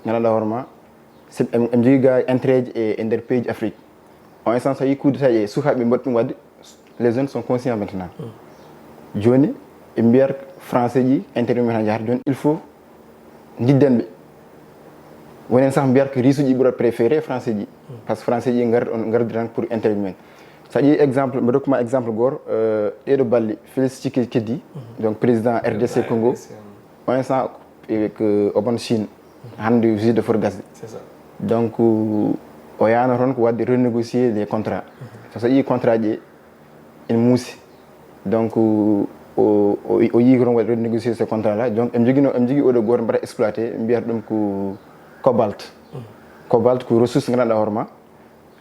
nganndanɗaa hoore ma, c'est, eɓe, eɓe njogii ga intérêt ji e, e nder pays ji Afrique. En essence, so a yii coup d'état ji e sukaaɓe ɓe mbaɗi ɗum waɗde, les jeunes sont conscients maintenant. Jooni, ɓe mbiyat français ji, intérêt mum tan njahata. Jooni, il faut ndidden ɓe. Wonen sax mbiyat ko Russe ji ɓurat préféré français ji. Par ce que français ji ngar-, on ngardi tan pour intérêt mumen. So a ƴeewi exemple, mi rokku ma exemple gooto, euh, ɗeeɗo balɗe, Félix Tshisekedi, donc président R D C Congo, on instant, eh, ko oɓon Chine, hannde visite de fort gasde. C'est ça. Donc, o yahno toon ko waɗde renégocier les contrats. So, so a ƴeewi contrat ji, ene muusi. Donc, o, o, o yii ko toon waɗi renégocier ces contrats là. Donc, eɓe njogino, eɓe njogii oɗo gooto mbaɗa exploité, mbiyata ɗum ko cobalt. Cobalt ko ressource nganndanɗaa hoore ma.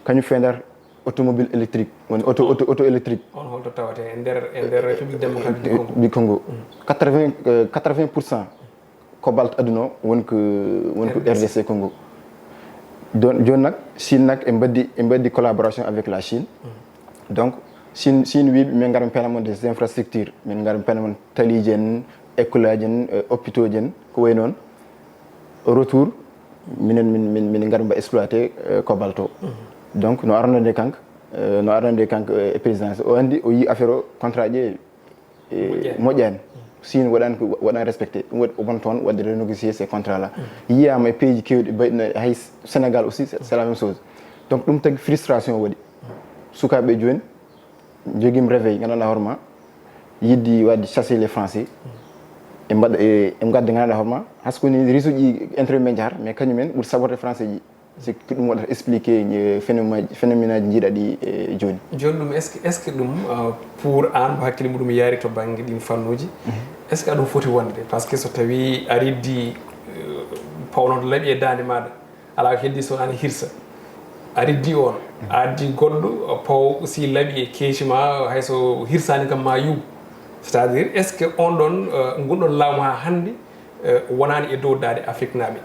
Kañum feeñnata automobile électrique, woni auto, auto, auto électrique. On holto tawetee e nder, e nder République démocratique du Congo? Du Congo. Quatre-vingts, euh, quatre-vingts pour cent cobalt aduna o woni ko, woni ko R D C Congo. Don- jooni nag, Chine nag, e mbaddi, e mbaddi collaboration avec la Chine. Donc Chine, Chine wi, min ngar min peeñna mon des infrastructures, min ngar min peeñna mon taliiji en, école aji en, euh, hôpitaux ji en, ko wayi noon. Retour, minen min, min, min ngar mba exploité, euh, cobalt o. Donc no arnode kanko, euh, no arnode kanko, euh, e présidence, o anndi, o yi affaire o, contrat ji e moƴƴani. Chine waɗani ko waɗani respecté, ɗum waɗi o bon toon waɗde renégocier ces contrats là. Yiyaama e pays ji keewɗi, bayɗino hay Sénégal aussi, c'est la même chose. Donc ɗum tagi frustration waɗi. Sukaaɓe jooni jogiima réveil, nganndanɗaa hoore ma, yiɗde waɗde chasser les Français. E mbaɗa, e, e ngadda, nganndanɗaa hoore ma, hasko ni Russe ji intermédiaire, mais kañum en ɓuri saborde Français ji. C'est que ɗum waɗata expliquer, euh, phénomène, phénomène aji jiiɗaɗi, euh, jooni. Jooni ɗum, est-ce que, est-ce que ɗum, euh, pour aan mo hakkille muɗum yaari to bannge ɗin fannuuji, est-ce que aɗum foti wonde? Parce que so tawi a riddi, euh, pawnoto laaɓi e daande maaɗa, alaa ko heddi so wonaa hirsa. A riddi on, a addi goɗɗo, paw aussi laaɓi e keeci ma, hay so hirsaani kam ma yuw. C'est-à-dire, est-ce que on ɗon, euh, ngun ɗon laamu haa hannde, euh, wonaani e dow daaɗe Afriknaaɓe?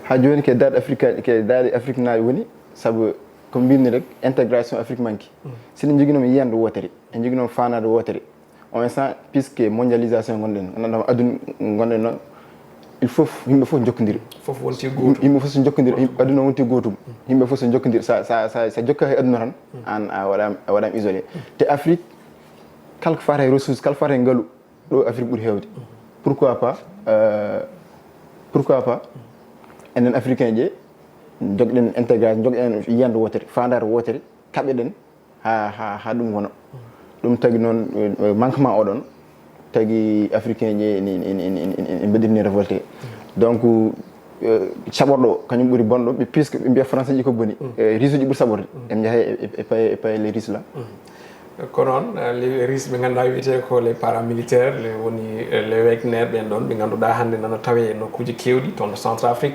Haa jooni ke daaɗe Afrika, ke daaɗe Afriknaaɓe woni, sabu ko mbimmi rek, intégration Afrique manki. Si en njoginoma yiyannde wootere, en njoginoma faandaare wootere, on instant, puisque mondialisation ngonɗen, nganndanɗaa aduna ngonɗen noon, il faut yimɓe fof njokkondiri. Fof wonti gootum. Yimɓe fof so njokkondiri, yimɓe, aduna wonti gootum. Yimɓe fof so njokkondiri, sa, sa, sa, sa jokka e aduna tan, aan a waɗaama, a waɗaama isolé. Te Afrique, kala ko faati e ressource, kala ko faati e ngalu, ɗo Afrique ɓuri heewde. Pourquoi pas, euh, pourquoi pas enen Africain ji, njogɗen intégration, njogɗen yiyannde wootere, faandaare wootere, kaɓeɗen haa, haa, haa ɗum wona. Ɗum tagi noon, eh, manquement oɗon tagi Africain ji en, en, en mbaɗirni révolté. Donc, eh, saɓorɗo kañum ɓuri bonɗo, ɓe, puisque ɓe mbiya Français ji ko boni, eh, Russe ji ɓuri saɓorde. En njahay e, e, e paye, e paye les Russes là. Ko noon, eh, les Russes ɓe ngannduɗaa wiyetee ko les paramilitaires, les woni, eh, les Wagner ɓen ɗon, ɓe ngannduɗaa hannde nana tawee e nokkuuji keewɗi, toon to Centrafrique,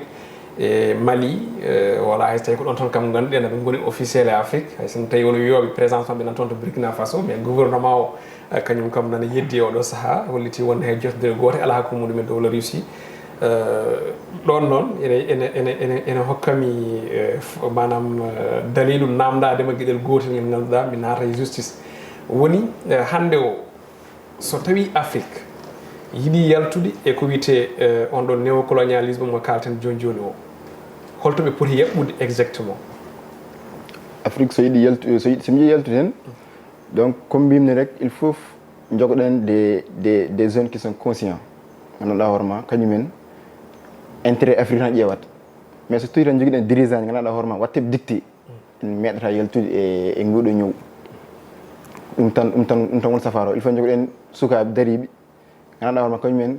e Mali, eh, wala hay so tawi ko ɗon tan kam ngannduɗen aɓe ngoni officiel e Afrique, hay so tawi won wiyooɓe présence maɓɓe nan toon to Burkina Faso, mais gouvernement o, eh, kañum kam nana yeddi e oɗo sahaa, holliti wonde hay jotondire gooto alaa hakkunde muɗum e dowla Russie. Eh, ɗon noon ene, ene, ene, ene, ene hokkami, eh, f-, maanaam, eh, dalilu namdaade ma geɗel gootel ngel ngannduɗaa mi naata e justice. Woni, eh, hannde o, so tawi Afrique yiɗi yaltude e ko wiyetee, eh, on ɗon néocolonialisme mo kaalten jooni jooni o, holto ɓe poti yaɓɓude exactement? Afrique so yiɗi yaltu-, so yiɗi, so mi yiɗi yaltude heen, donc, comme mbimmi rek, il faut njogɗen des, des, des jeunes qui sont conscients. Nganndanɗaa hoore ma, kañum en intérêt Afrique tan ƴeewata. Mais so tawi tan njogiɗen dirigeant ji, nganndanɗaa hoore ma, waɗteɓe dicté, en meeɗata yaltude e, e nguɗo ñaw. Ɗum tan, ɗum tan, ɗum tan woni safaara o. Il faut njogɗen sukaaɓe dariiɓe, nganndanɗaa hoore ma, kañum en,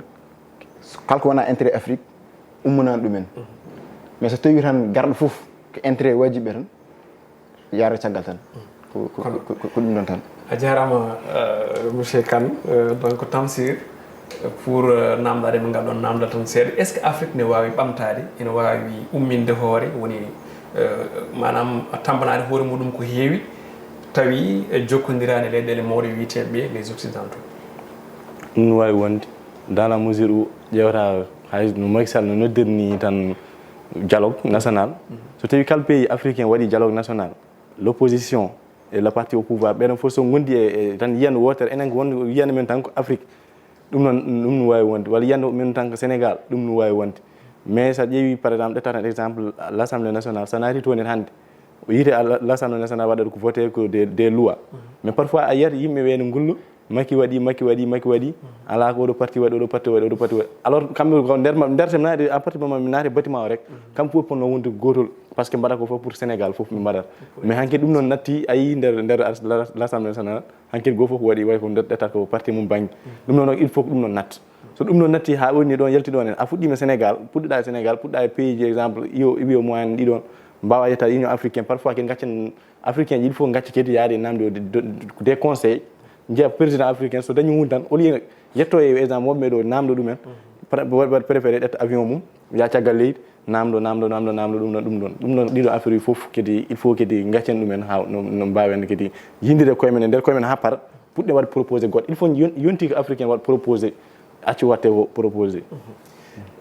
kala ko wonaa intérêt Afrique, ummanani ɗum en. Mais so tawi tan garɗo fof ko intérêt wajiɓe tan, yaara caggal tan. Ko, ko, ko, ko, ko ɗum ɗon tan. A jaaraama, euh, monsieur Kane. Euh, donc, Tamsir, euh, pour, euh, namdaade mo ngal ɗon namdal tan seeɗa, est-ce que Afrique ne waawi ɓamtaade, ene waawi umminde hoore, woni, euh, maanaam tammbanaade hoore muɗum ko heewi, tawi, eh, jokkondiraani e leyɗeele mawɗe wiyeteeɓe les occidentaux? Ɗum no waawi wonde, dans la mesure où ƴeewata hay no Macky Sall no noddirni tan dialogue national. So tawi kala pays africain waɗi dialogue national, l'opposition et le parti au pouvoir, ɓeɗon fof so ngondi e, e tan yiyannde wootere, enen ko wonde yiyannde men tan ko Afrique. Ɗum noon, ɗum no waawi wonde. Walla yiyannde men tan ko Sénégal, ɗum no waawi wonde. Mais so a ƴeewi, par exemple, ƴetta tan exemple, l'Assemblée nationale, so a naati toon hannde, o yiyete à l'-, l'Assemblée nationale waɗata ko voté ko des, des lois. Mais parfois a yiyat yimɓe ɓe no ngullo, Macky waɗi, Macky waɗi, Macky waɗi, alaa ko oɗo parti waɗi, oɗo parti waɗi, oɗo parti waɗi. Alors kamɓe ko nder ma-, nder tem naati, à partir du moment mi naati bâtiment o rek, kamɓe fof ponno wonde gootol, parce que mbaɗa ko fof pour Sénégal fof ɓe mbaɗata. Mais hanki ɗum noon natti, a yii nder, nder as-, la-, l'Assemblée nationale, hanki goo fof waɗi, way ko nder ɗetta ko parti mum bannge. Ɗum noon il faut ko ɗum noon natta. So ɗum noon natti haa woni ɗoon, yalti ɗoon en, a fuɗɗiima Sénégal, puɗɗiɗaa e Sénégal, puɗɗaa e pays ji, exemple, U E, U E moyen ɗi ɗoon, mbaawa yettaade Union africaine, parfois ken ngaccan Africain ji, il faut ngacca kadi yaade namde o de, de, des conseils, njeya président africain, so dañi huunde tan, au lieu yetto e exemple wonɓe ɗo namdo ɗumen, pre-, waɗ, waɗ préféré ƴetta avion mum, yaa caggal leydi, Namdo, namdo, namdo, namdo, ɗum ɗon, ɗum ɗon, ɗum ɗon, ɗiɗo affaire fof kadi, il faut kadi gaccen ɗumen ha no, no mbawen kadi yindire koye men e nder koye men ha par, puɗɗen waɗ proposé goɗɗo. Il faut yon-, yonti ko africain waɗ proposé, accu watte ko proposé.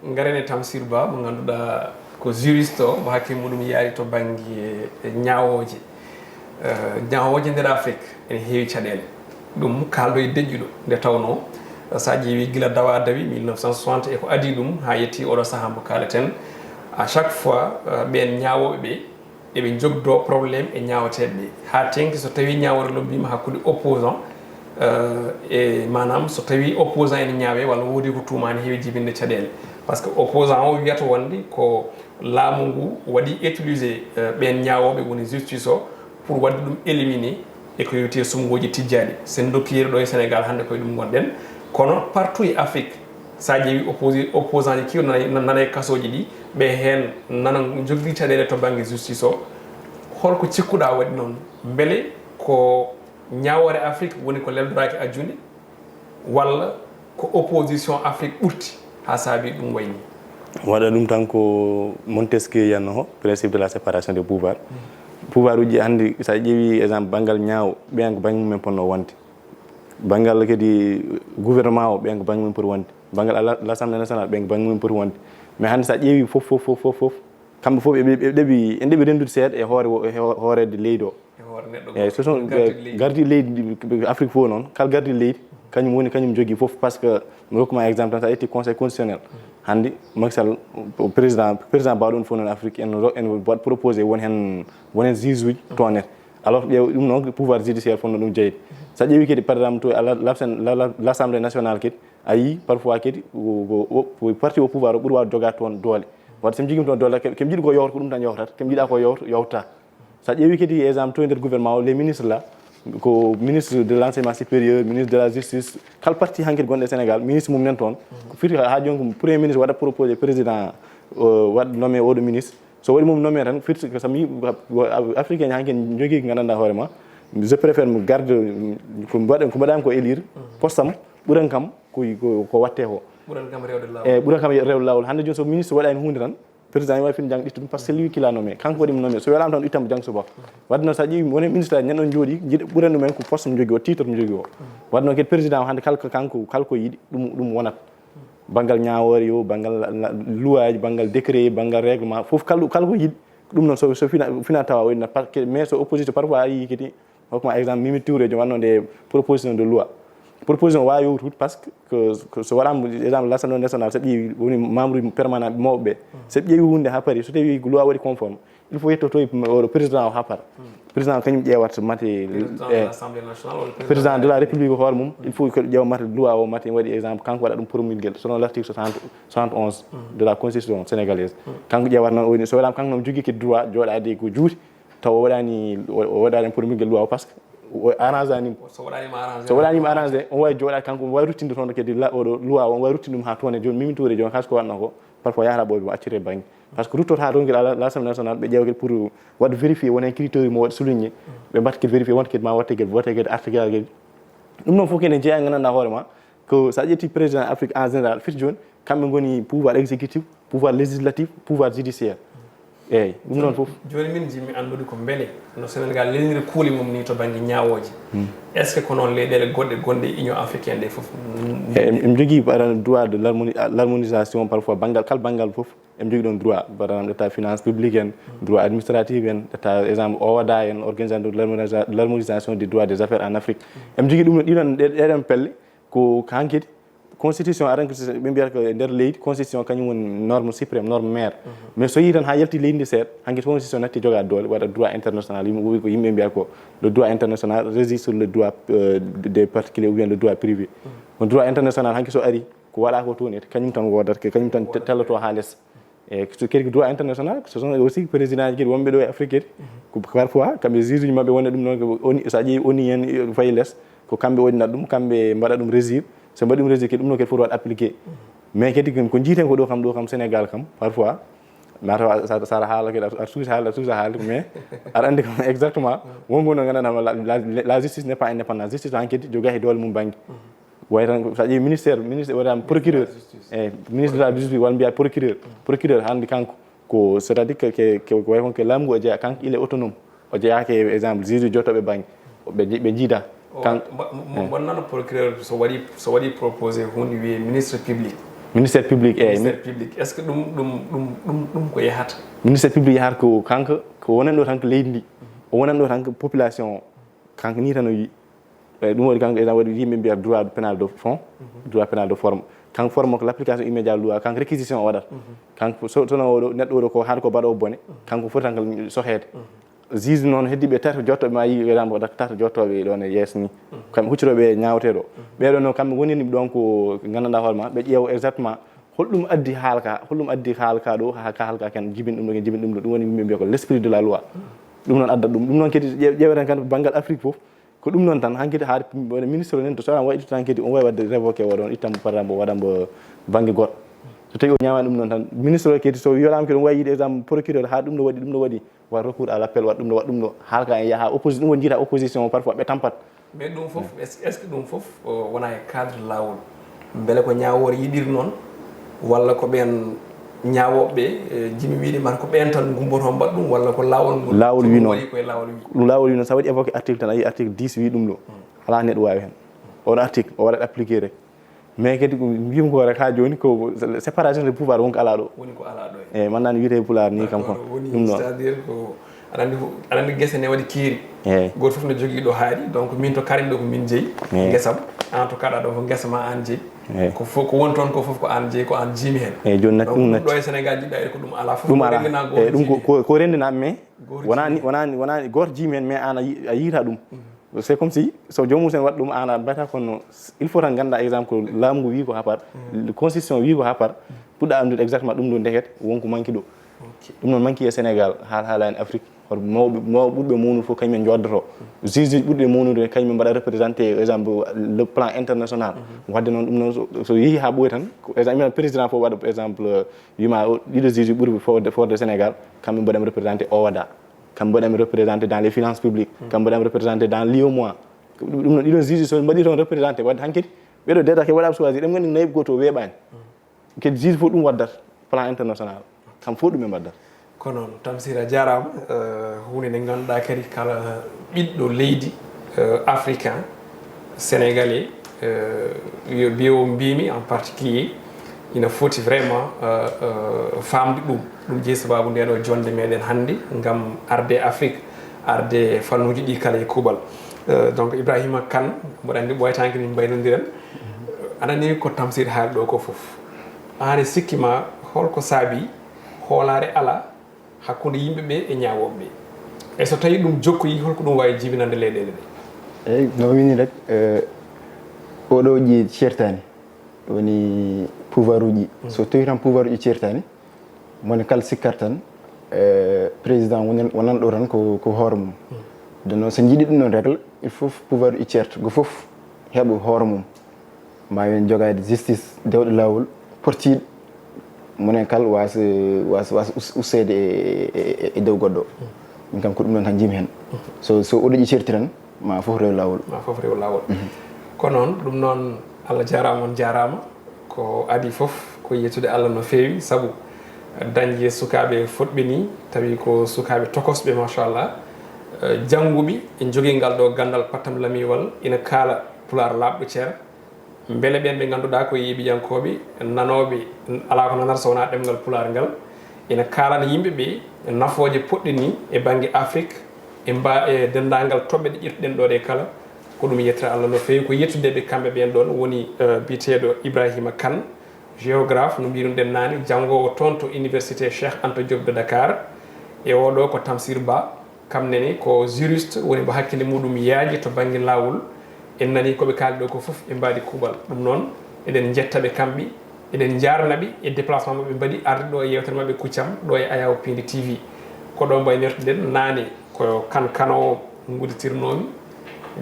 Ngaren e Tamsir Ba, mo ngannduɗaa ko juriste o, mo hakke muɗum yaari to bannge ñaawooje. Eh, ñaawooje nder Afrik ene heewi caɗeele. Ɗum kaalɗo e deƴƴuɗo, nde tawnoo, so a ƴeewi gila dawa dawi mille neuf cent soixante e ko adii ɗum haa yetti oɗo sahaa mbo kaaleten, à chaque fois, eh, ɓeen ñaawooɓe ɓe, eɓe njogdoo problème e ñaawateeɓe ɓe. Haa teŋti so tawii ñaawoore lobbiima hakkunde opposant, eh, e maanaam so tawii opposant ene ñaawee walla woodi ko tuumaani heewi jibinde caɗeele. Par ce que opposant o wiyata wonde ko laamu ngu waɗi utilisé, eh, ɓeen ñaawooɓe woni justice o pour waɗde ɗum éliminé e ko yowti e suɓngooji tijjaaɗi. Sen ndokki yeru ɗo e Sénégal hannde koye ɗum ngonɗen. Kono partout e Afrique, so a ƴeewi opposi-, opposant ji keewɗi nana, nana e kasooji ɗi, ɓe heen nana njogii caɗeele to bannge justice o. Holko cikkuɗaa waɗi noon? Mbele ko ñaawoore Afrique woni ko leldoraaki ajjunde, walla ko opposition Afrique ɓurti haa saabi ɗum wayi nii? Waɗa ɗum tan ko Montesquieu yiyanno ho, principe de la séparation des pouvoirs. Pouvoir uji hannde, so a ƴeewi exemple banngal ñaawo, ɓeyan ko bannge mumen ponno wonde. Banngal kadi gouvernement o, ɓeyan ko bannge mumen poti wonde. Banngal ala-, l'Assemblée nationale, ɓeyan ko bannge mumen poti wonde. Mais hannde so a ƴeewi fof, fof, fof, fof, fof, kamɓe fof ɓe, ɓe, ɓe ɗeɓi, en ɗeɓi renndude seeɗa e hoore wo-, e ho-, hooreede leydi o. E hoore neɗɗo Eyyi, gooto, ce sont gardiiɗo leydi. Gardiiɗo leydi, Afrique fof noon, kala gardiiɗo leydi, kañum woni, kañum jogii fof, par ce que mi rokkuma exemple tan, so a ƴetti conseil constitutionnel, hannde Macky Sall, président, président baawɗo on fof noon Afrique, en ro-, en waɗ proposé won heen, won heen juge uji toon en. Alors ƴeew ɗum noon, pouvoir judiciaire fof no ɗum jeyde. So a ƴeewi kadi par exemple to à la-, l'Assemblée nationale kadi, a yii parfois kadi ko, ko, ko parti au pouvoir o ɓuri waawde jogaade toon doole. Wadde so mi jogiima toon doole, ke-, ke mi jiɗi ko yowta, ko ɗum tan yowtata, ke mi jiɗa ko yowta, yowta. So a ƴeewi kadi exemple to e nder gouvernement o, les ministres là, ko ministre de l'enseignement supérieur, ministre de la justice, kala parti hankkadi gonɗo e Sénégal, ministre mum nan toon. Ko firti haa jooni ko premier ministre waɗa proposé président, euh, waɗ nommé oɗo ministre. So waɗi mum nommé tan, firti ko so mi, africain ji hankkadi njogii ko nganndanɗaa hoore ma. Je préfère mi garde, ko mbaɗa, ko mbaɗaami ko élire, poste am ɓuran kam ko, ko, ko watte ko. Ɓuran kam rewde laawol. Eyyi, ɓuran kam rewde laawol. Hannde jooni so ministre waɗaani huunde tan, président ne waawi fini jang itta ɗum, par ce que c'est lui qui l'a nommé. Kanko waɗi mo nommé. So welaama tan ittan mo jang suba. Wadde noon so a ƴeewi woni ministre aji, neɗɗo jooɗi, jiɗa ɓuran ɗumen ko poste mo jogii o, titre mo jogii o. Wadde noon kadi président o hannde kala ko kanko, kala ko yiɗi, ɗum, ɗum wonat. Banngal ñaawoore yo, banngal la-, la-, loi ji, banngal décret, banngal règlement, fof kala, kala ko yiɗi. Ɗum noon so, so fina, fina tawa o inna, par-, mais so opposition parfois a yii kadi, hokkuma exemple, Mimi Touré, joom wonno nde proposition de loi. Proposition waawi yowtude par ce que, que, que so waɗaama exemple l'Assemblée nationale, so ɓe ƴeewi woni membre permanent mawɓe ɓe, so ɓe ƴeewi huunde haa paari, so tawi loi waɗi conforme, il faut yettoto e oɗo président o haa paara. Président o kañum ƴeewata mate, Président de eh, l'Assemblée nationale walla président de la République o hoore mum, il faut que ƴeewa mate loi o mate waɗi exemple, kanko waɗa ɗum promulgué selon l'article soixante, soixante et onze de la constitution sénégalaise. Kanko ƴeewata noon o woni, so waɗaama kanko noon jogii kadi droit jooɗaade ko juuti, taw o waɗaani, o, o waɗaani promulgué loi o par ce que o arrange ani mo. So waɗaani ma arrangé. So waɗaani mo arrangé, on waawi jooɗaade kanko, on waawi ruttinde toon kadi la-, oɗo loi o, on waawi ruttinde ɗum haa toon e jooni Mimi Touré jooni, hay so ko waɗnoo ko, parfois yahata ɓooyde mo accete bannge. Par ce que ruttoto haa toon kadi à la, l'Assemblée nationale, ɓe ƴeewa kadi pour waɗde vérifié, won heen critère mo waɗi souligné, ɓe mbaɗta kadi vérifié, wonta kadi ma waɗte kadi voté kadi article kadi. Ɗum noon fof kadi ne jeyaa nganndanɗaa hoore ma, ko so a ƴetti président Afrique en général, firti jooni, kamɓe ngoni pouvoir exécutif, pouvoir législatif, pouvoir judiciaire. Eyyi, ɗum noon fof. Jooni min njiɗmi anndude ko mbele no Sénégal lelniri kuule mum ni to bannge ñaawooje. Est-ce que ko noon leyɗeele goɗɗe gonɗe e Union africaine ɗe fof? Eyyi, em, em jogii par exemple droit de l'harmoni-, l'harmonisation parfois banngal, kala banngal fof. Em jogii ɗoon droit, par exemple, ɗetta finance publique en, droit administratif en, ɗetta exemple, OHADA en, Organisation de l'harmonisa-, l'harmonisation des droits des affaires en Afrique. Em jogii ɗum, ɗiɗon, ɗe-, ɗeɗon pelle, ko hankadi, constitution aran ko ɓe mbiyata ko e nder leydi, constitution kañum woni norme suprême, norme mère. Mais so yii tan haa yalti leydi ndi seeɗa, hankadi constitution natti jogaade doole, waɗa droit international, yimɓe, ko yimɓe mbiyata ko le droit international régit sur le droit, euh, des particuliers ou bien le droit privé. Ko droit international hankadi so ari, ko waɗa ko toon, ete kañum tan woodata, ko kañum tan te-, telloto haa les. E so kadi ko droit international, ce sont aussi président ji kadi wonɓe ɗo e Afrique kadi, ko parfois kamɓe juge uji maɓɓe wonde ɗum noon, ko ONU, so a ƴeewi ONU en, fayi les, ko kamɓe waɗinata ɗum, kamɓe mbaɗa ɗum régir. So mbaɗi ɗum régir kadi, ɗum noon kadi foti waɗ appliqué. Mais kadi ko, ko jiiten ko ɗo kam, ɗo kam Sénégal kam, parfois, ma taw a, sa, sa haala kadi, a, a suusa haala, a suusa haala, mais aɗa anndi kam exactement, won ko no nganndanɗaa la, la, la justice n'est pas indépendante. Justice o hankadi jogaa e doole mum bannge. Wayi tan, so a ƴeewi ministère, ministre, waɗaama procureur. Eyyi, ministre de la justice, walla mbiyaa procureur. Procureur hannde kanko, Ko c'est-à-dire que que que ko wayi kon ke laamu ngu o jeyaa, kanko il est autonome. O jeyaaki e exemple juge jottooɓe bannge ɓe nji- ɓe njiida. Kan Bonnano procureur so waɗi so waɗi proposé hunde wiyee ministre public. Ministère public, eyi. Ministère public, est ce que ɗum ɗum ɗum ɗum ɗum ko yahata? Ministère public yahata ko kanko, ko wonani ɗo tan ko leydi ndi, o wonani ɗo tan ko population o. Kanko ni tan o yi. Eyi, ɗum waɗi kanko ena waɗi yimɓe mbiyata droit pénal de fond, droit pénal de forme. Kanko forme ko l' application immédiat loi, kanko réquisition o waɗata. Kanko so sono oɗo neɗɗo oɗo ko haɗa ko baɗo bone, kanko foti tan ko soheede. Juge noon heddi ɓe tato jottooɓe ma yi ɓe ɗan waɗa tato jottooɓe ɗon e yeeso ni. Kamɓe huccitooɓe e ñaawteeɗo. Ɓeɗo noon kamɓe wonini ɗon ko gandanɗa hoore ma, ɓe ƴeewa exactement holɗum addi haalka, holɗum addi haalka ɗo, ha ka haalka ken jibin ɗum ɗo ken jibin ɗum ɗo. Ɗum woni yimɓe mbiya ko l' esprit de la loi. Ɗum noon adda ɗum. Ɗum noon kadi ƴe- ƴeeweten kan banngal Afrique fof. Ko ɗum noon tan hankadi haade ministre o nen to soɗan waɗi tan kadi on wawi wadde révoqué oɗon ittan par exemple waɗan mo bannge goɗɗo. So tawi o ñaama ɗum noon tan ministre o kadi so wiyoɗama kadi on wawi yiide exemple procureur ha ɗum ɗo waɗi ɗum ɗo waɗi, waɗ recours à l' appel, waɗ ɗum ɗo waɗ ɗum ɗo, haalka en yaaha opposition, ɗum woni jiita opposition o parfois ɓe tampat. Mais ɗum fof est ce que ɗum fof wona e cadre laawol? Mbele ko ñaawoore yiɗiri noon, walla ko ɓeen ñaawooɓe jimi wiide mata ko ɓeen tan ngumboto mbaɗ ɗum, walla ko laawol ngol? Laawol wi noon. Waɗi koye laawol wi. Ɗum laawol wi noon, so a waɗi évoqué article tan, a yi article dix wi ɗum ɗo. Alaa neɗɗo waawi heen. Oɗo article o waɗat appliqué rek. Mais kadi ko mbiyum ko rek haa jooni ko séparation de pouvoir wonko alaa ɗo. Woni ko alaa ɗo. Eyi, man nani wiyetee pulaar ni kam kon. Woni Ɗum noon. C'est-à-dire ko aɗa anndi aɗa anndi gese ne waɗi keeri. Eyi. Gooto fof ne jogii ɗo haaɗi, donc min to kare ɗo ko min jeyi. Eyi. Ngesam, an to kaɗa ɗo ko ngesa ma an jeyi. Eyi. Ko fof ko woni toon ko fof ko an jeyi, ko an jiimi heen. Eyi, jooni nag Donc ɗum ɗum nag ɗo e Sénégal jiɗɗa ko ɗum alaa fof. Ɗum Ko alaa. renndinaa gooto Eyi, ɗum ko jiimi. Ko ko renndinaa mais Gooto wonaa ni jiimi. Wonaa ni wonaa ni gooto jiimi heen mais an a yi- a yiita ɗum. C'est comme si so joomum sen waɗ ɗum an a mbiyata kono il faut tan ngannda exemple ko laamu ngu wi ko hapar, constitution wi ko hapar, puɗɗa anndude exactement ɗum ɗo ndeket wonko manki ɗo. Ɗum noon manki e Sénégal, haal haala en Afrique, hoto mawɓe mawɓe ɓurɓe mawnude fof kañumen njoddoto. Juge uji ɓurɗe mawnude kañumen mbaɗa représenté exemple le plan international. Wadde noon ɗum noon so- so yeehi haa ɓooyi tan, ko exemple président fof waɗa par exemple wima o- ɗiɗo juge ɓurɓe forde forde Sénégal, kamɓe mbaɗami représenté OHADA. Kamɓe mbaɗami représenté dans les finances publiques. Kamɓe mbaɗami représenté dans l'UEMOA. Ɗum noon ɗiɗo juge so mbaɗi toon représenté wadde hankadi ɓeɗo deta ke waɗaɓe choisir ɗum gandi nayiɓe goto weeɓani. Kadi juge fof ɗum waddata plan international. Kam fof ɗum ɓe mbaddata. Ko noon, Tamsir a jaaraama. Huunde nde ngannduɗaa kadi kala ɓiɗɗo leydi africain, sénégalais, yo mbiyo mbimi en particulier, ina foti vraiment faamde ɗum. Ɗum jeyi sababu nde ɗo jonde meɗen hannde ngam arde Afrique, arde fannuuji ɗi kala e kuuɓal. Donc Ibrahima Kane, mboɗo anndi ɓooytaanke min mbaynondiren. Anani ko Tamsir haali ɗo ko fof. Aan e sikki ma holko saabi hoolaare alaa hakkunde yimɓe ɓe e ñaawooɓe ɓe? E so tawii ɗum jokkoyi, holko ɗum waawi jibinande leyɗeele ɗe? Eyi, no wini rek, oɗo ƴi ceertaani, woni pouvoir uji. So tawii tan pouvoir uji ceertaani, moni kala sikkata tan président wonan ɗo tan ko ko hoore mum. Ɗum noon so njiɗi ɗum noon règle, il faut pouvoir uji ceerta, go fof heɓa hoore mum. Ma en jogaade justice dewɗo laawol portiiɗo, moni kala waasa waasa waasa usseede e dow goɗɗo. Min kam ko ɗum noon tan njimi heen. So so oɗo ƴi ceerti tan ma fof rew laawol. Ma fof rew laawol. Ko noon, ɗum noon, Allah jaaraama, on jaaraama. Ko adii fof ko yettude Allah no feewi, sabu dañde sukaaɓe fotɓe nii, tawi ko sukaaɓe tokosɓe machallah, jannguɓe, e njogii ngal ɗo ganndal pattam lamiwal, ina kaala pulaar laaɓɗo cer. Mbele ɓeen ɓe ngannduɗaa ko yeeɓiyankooɓe, nanooɓe, alaa ko nanata so wonaa ɗemngal pulaar ngal, ina kaalana yimɓe ɓe nafooje poɗɗe nii e bannge Afrik, e mba e denndaangal toɓɓe ɗe ƴettuɗen ɗo ɗe kala. Ko ɗum yettira Allah no feewi. Ko yettude ɓe kamɓe ɓeen ɗoon woni biyeteeɗo Ibrahima Kane, géographe no mbiiruɗen naane, janngoowo toon to université Cheikh Anta Diop de Dakar, e oɗo ko Tamsir Ba. Kam nene ko juriste, woni mo hakkille muɗum yaaji to bannge laawol. En nanii ko ɓe kaali ɗo ko fof e mbaadi kuuɓal. Ɗum noon, eɗen njetta ɓe kamɓe, eɗen njaarna ɓe e déplacement mo ɓe mbaɗi arde ɗo e yeewtere maɓɓe Kuccam ɗo e Ayaw Piindi T V. Ko ɗo mbaynortoɗen naane ko Kane Kane o ngudditirnoomi.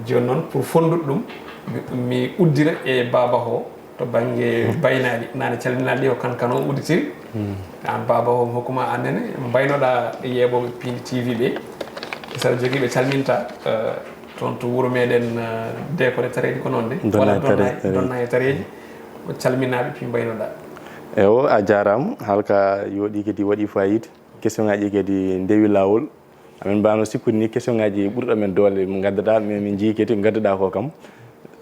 Jooni noon, pour fonndude ɗum, mi uddira e Baaba o to bannge baynaali. Naane calminaali ɗi ko Kane Kane o udditiri. Aan Baaba o, mi hokkuma aan nene mbaynoɗaa yeeɓooɓe Piindi T V ɓe. Saɗa jogii ɓe calminta toon to wuro meɗen Deekore Tareeji, ko noon de? Walla Donna e Tareeji. Calminaaɓe, fii mbaynoɗaa. Ewo, a jaaraama. Haalka yooɗii kadi, waɗii faayiida. Question ngaji kadi ndewi lawol. Amin mbawno sikkude ni question ngaji ɓurɗo men doole mo gaddaɗa, mais min jii kadi ko gaddaɗa ko kam,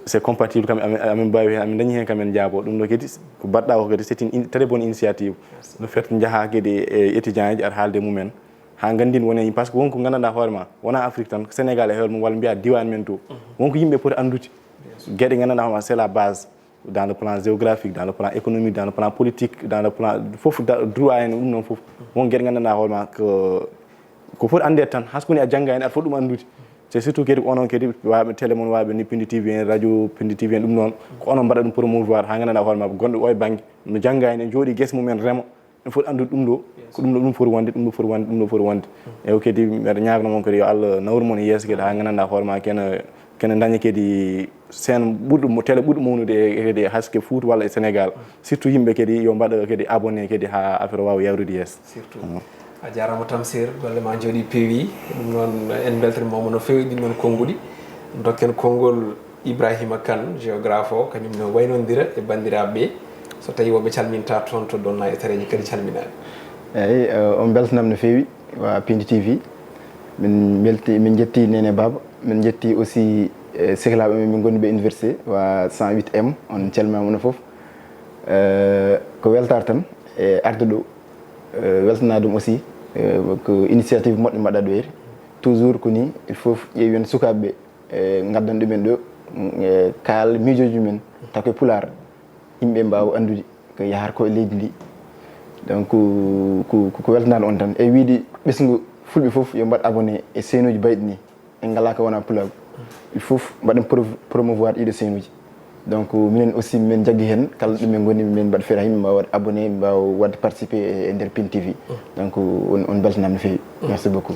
c'est compatible kam, amin, amin mbawi hen, amin dañi hen kam en jaabo. Ɗum ɗo kadi ko mbaɗɗa ko kadi c'est une in- très bonne initiative. Le fait jaaha kadi e étudiant ji ar haalde mumen, ha gandin woni, parce que wonko gandanɗa hoore ma, wona Afrique tan, ko Sénégal e hoore mum, walla mbiya diwan men to. Wonko yimɓe poti andude. Gueɗe gandanɗa hoore ma, c'est la base. Dans le plan géographique, dans le plan économique, dans le plan politique, dans le plan fof, da- droit en, ɗum noon fof. Won gueɗe gandanɗa hoore ma ko, ko foti anndeede tan, hay so koni a jannga heen, aɗa foti ɗum anndude. C'est surtout kadi ko onon kadi waawɓe télé mon, waawɓe ni Pindi T V en, radio Pindi T V en, ɗum noon ko onon mbaɗa ɗum promouvoir haa nganndanɗaa hoore ma ko gonɗo oo e bannge no jannga heen, ene jooɗii gese mum en rema, ene foti anndude ɗum ɗo, ko ɗum ɗo ɗum foti wonde, ɗum ɗo foti wonde, ɗum ɗo foti wonde. Eewa kadi mbeɗa ñaagana mon kadi yo Allah nawru mon e yeeso kadi haa nganndanɗaa hoore ma kene, kene daña kadi seen ɓurɗo mo télé ɓurɗo mawnude e kadi e haske Fuuta walla e Sénégal. Surtout yimɓe kadi yo mbaɗa kadi abonné kadi haa affaire o waawa yawrude yeeso. Surtout. A jaaraama Tamsir, golle ma njooɗi peewi. Ɗum noon en mbeltanima mo no feewi ɗin ɗon konnguɗi. Dokken konngol Ibrahima Kane, géographe o, kañum ne waynondira e banndiraaɓe ɓe. So tawi woɓɓe calminta toon to Donna e Tareji kadi calminaɓe. Eeyi, eh, on mbeltanam no feewi, wa Pindi T V. Min mbelti, min njetti Nene Baba, min njetti aussi, eh, sehlaaɓe men ɓe ngoni ɓe université, wa cent huit M, on calminama onon fof. Eh, ko weltaare tan e arde ɗo, eh, weltana ɗum aussi, eh, ko initiative moƴƴo mbaɗa ɗo eri. Toujours ko ni, il faut ƴeewi en sukaaɓe ɓe, eh, ngaddan ɗumen ɗo, eh, kaal miijooji men, taw koye Pulaar. Yimɓe mbaawa anndude ko yahata ko e leydi ndi. Donc, ko, ko, ko weltanaade on tan. E wiyde ɓesngu fulɓe fof yo mbaɗ abonné e seenuuji bayɗi ni. En ngalaa ko wona pulaagu. Il faut mbaɗen pro- promouvoir ɗiɗo seenuuji. Donc, minen aussi min jaggi heen kala ɗo min ngoni, min mbaɗa feere haa yimɓe mbaawa waɗ abonné, mbaawa waɗde participer e, e nder Pin T V. Donc, on, on mbeltanaama no feewi. Merci beaucoup.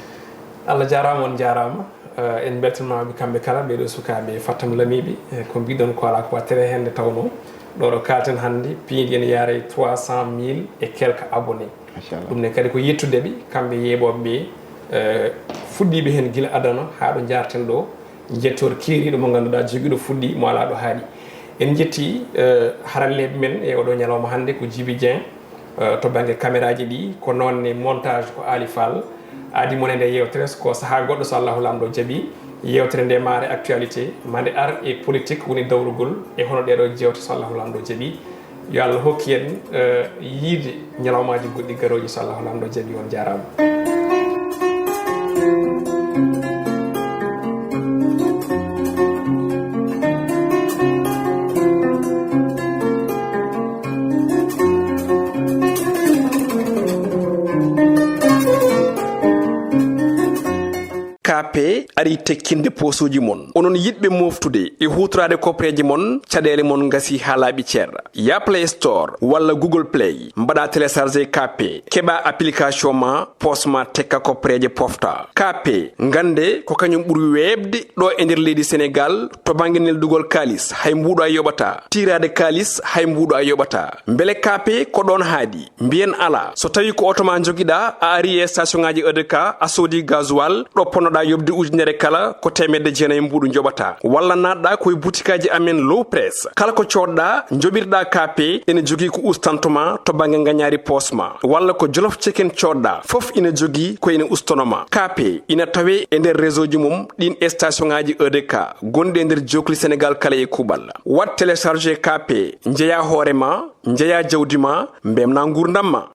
Allah jaaraama, on jaaraama. Eh, en mbeltanimaɓe kamɓe kala, ɓeɗo sukaaɓe Fattam Lamiɓe. Eh, ko mbiɗon ko alaa ko waɗtere heen nde tawnoo ɗo ɗo kalten hannde, piindi ene yaara e trois cent mille et quelques abonnés. Machallah. Ɗum ne kadi ko yettude ɓe, kamɓe yeeɓooɓe ɓe, eh, fuɗɗiiɓe heen gila adana haa ɗo njaarten ɗo, njettoor keeriiɗo mo ngannduɗaa jogiiɗo fuɗɗi mo alaa ɗo haaɗi. En njetti, eh, haralleeɓe men e oɗo ñalawma hannde ko Djiby Dieng, eh, to bannge caméraji ɗi, ko noon ne montage ko Ali Fall. Aadi mon e nde yeewtere, ko sahaa goɗɗo so Allahu Laamɗo jaɓi. Yeewtere nde maare actualité, ma nde ar e politique woni dawrugol e hono ɗeɗo jeewte so Allahu Laamɗo jaɓi. Yo Allah hokki en, eh, yiide ñalawmaaji goɗɗi garooji so Allahu Laamɗo jaɓi. On jaaraama. K P ari tekkinde poosooji mon. Onon yiɗɓe mooftude e huutoraade koppereeje mon, caɗeele mon ngasi haa laaɓi cer. Ya Play Store walla Google Play, mbaɗa télécharger K P, keɓa application ma, poos ma tekka koppereeje pofta. K P, ngannde ko kañum ɓuri weeɓde ɗo e nder leydi Senegal to bannge neldugol kaalis, hay mbuuɗo a yoɓata. Tiiraade kaalis, hay mbuuɗo a yoɓata. Mbele K P ko ɗoon haaɗi? Mbiyen alaa. So tawi ko oto ma njogiɗa, a ari e station ngaji E D K, a soodi gasoil, ɗo ponnoɗa yoɓde ujunere kala, ko teemedde jeenayi mbuuɗu njoɓata. Walla naatɗa ko e butikaaji amen Low Press. Kala ko coodɗa, njoɓirɗa K P, ene jogii ko ustantoma to bannge ngañaari poos ma. Walla ko Jolof Chicken coodɗa, fof ina jogii ko ene ustanoma. K P ina tawe e nder réseau ji mum ɗin e station ngaji E D K, gonɗi e nder jookli Senegal kala e kuuɓal. Waɗ télécharger K P, njeya hoore ma, njeya jawdi ma, mbemna nguurndam ma.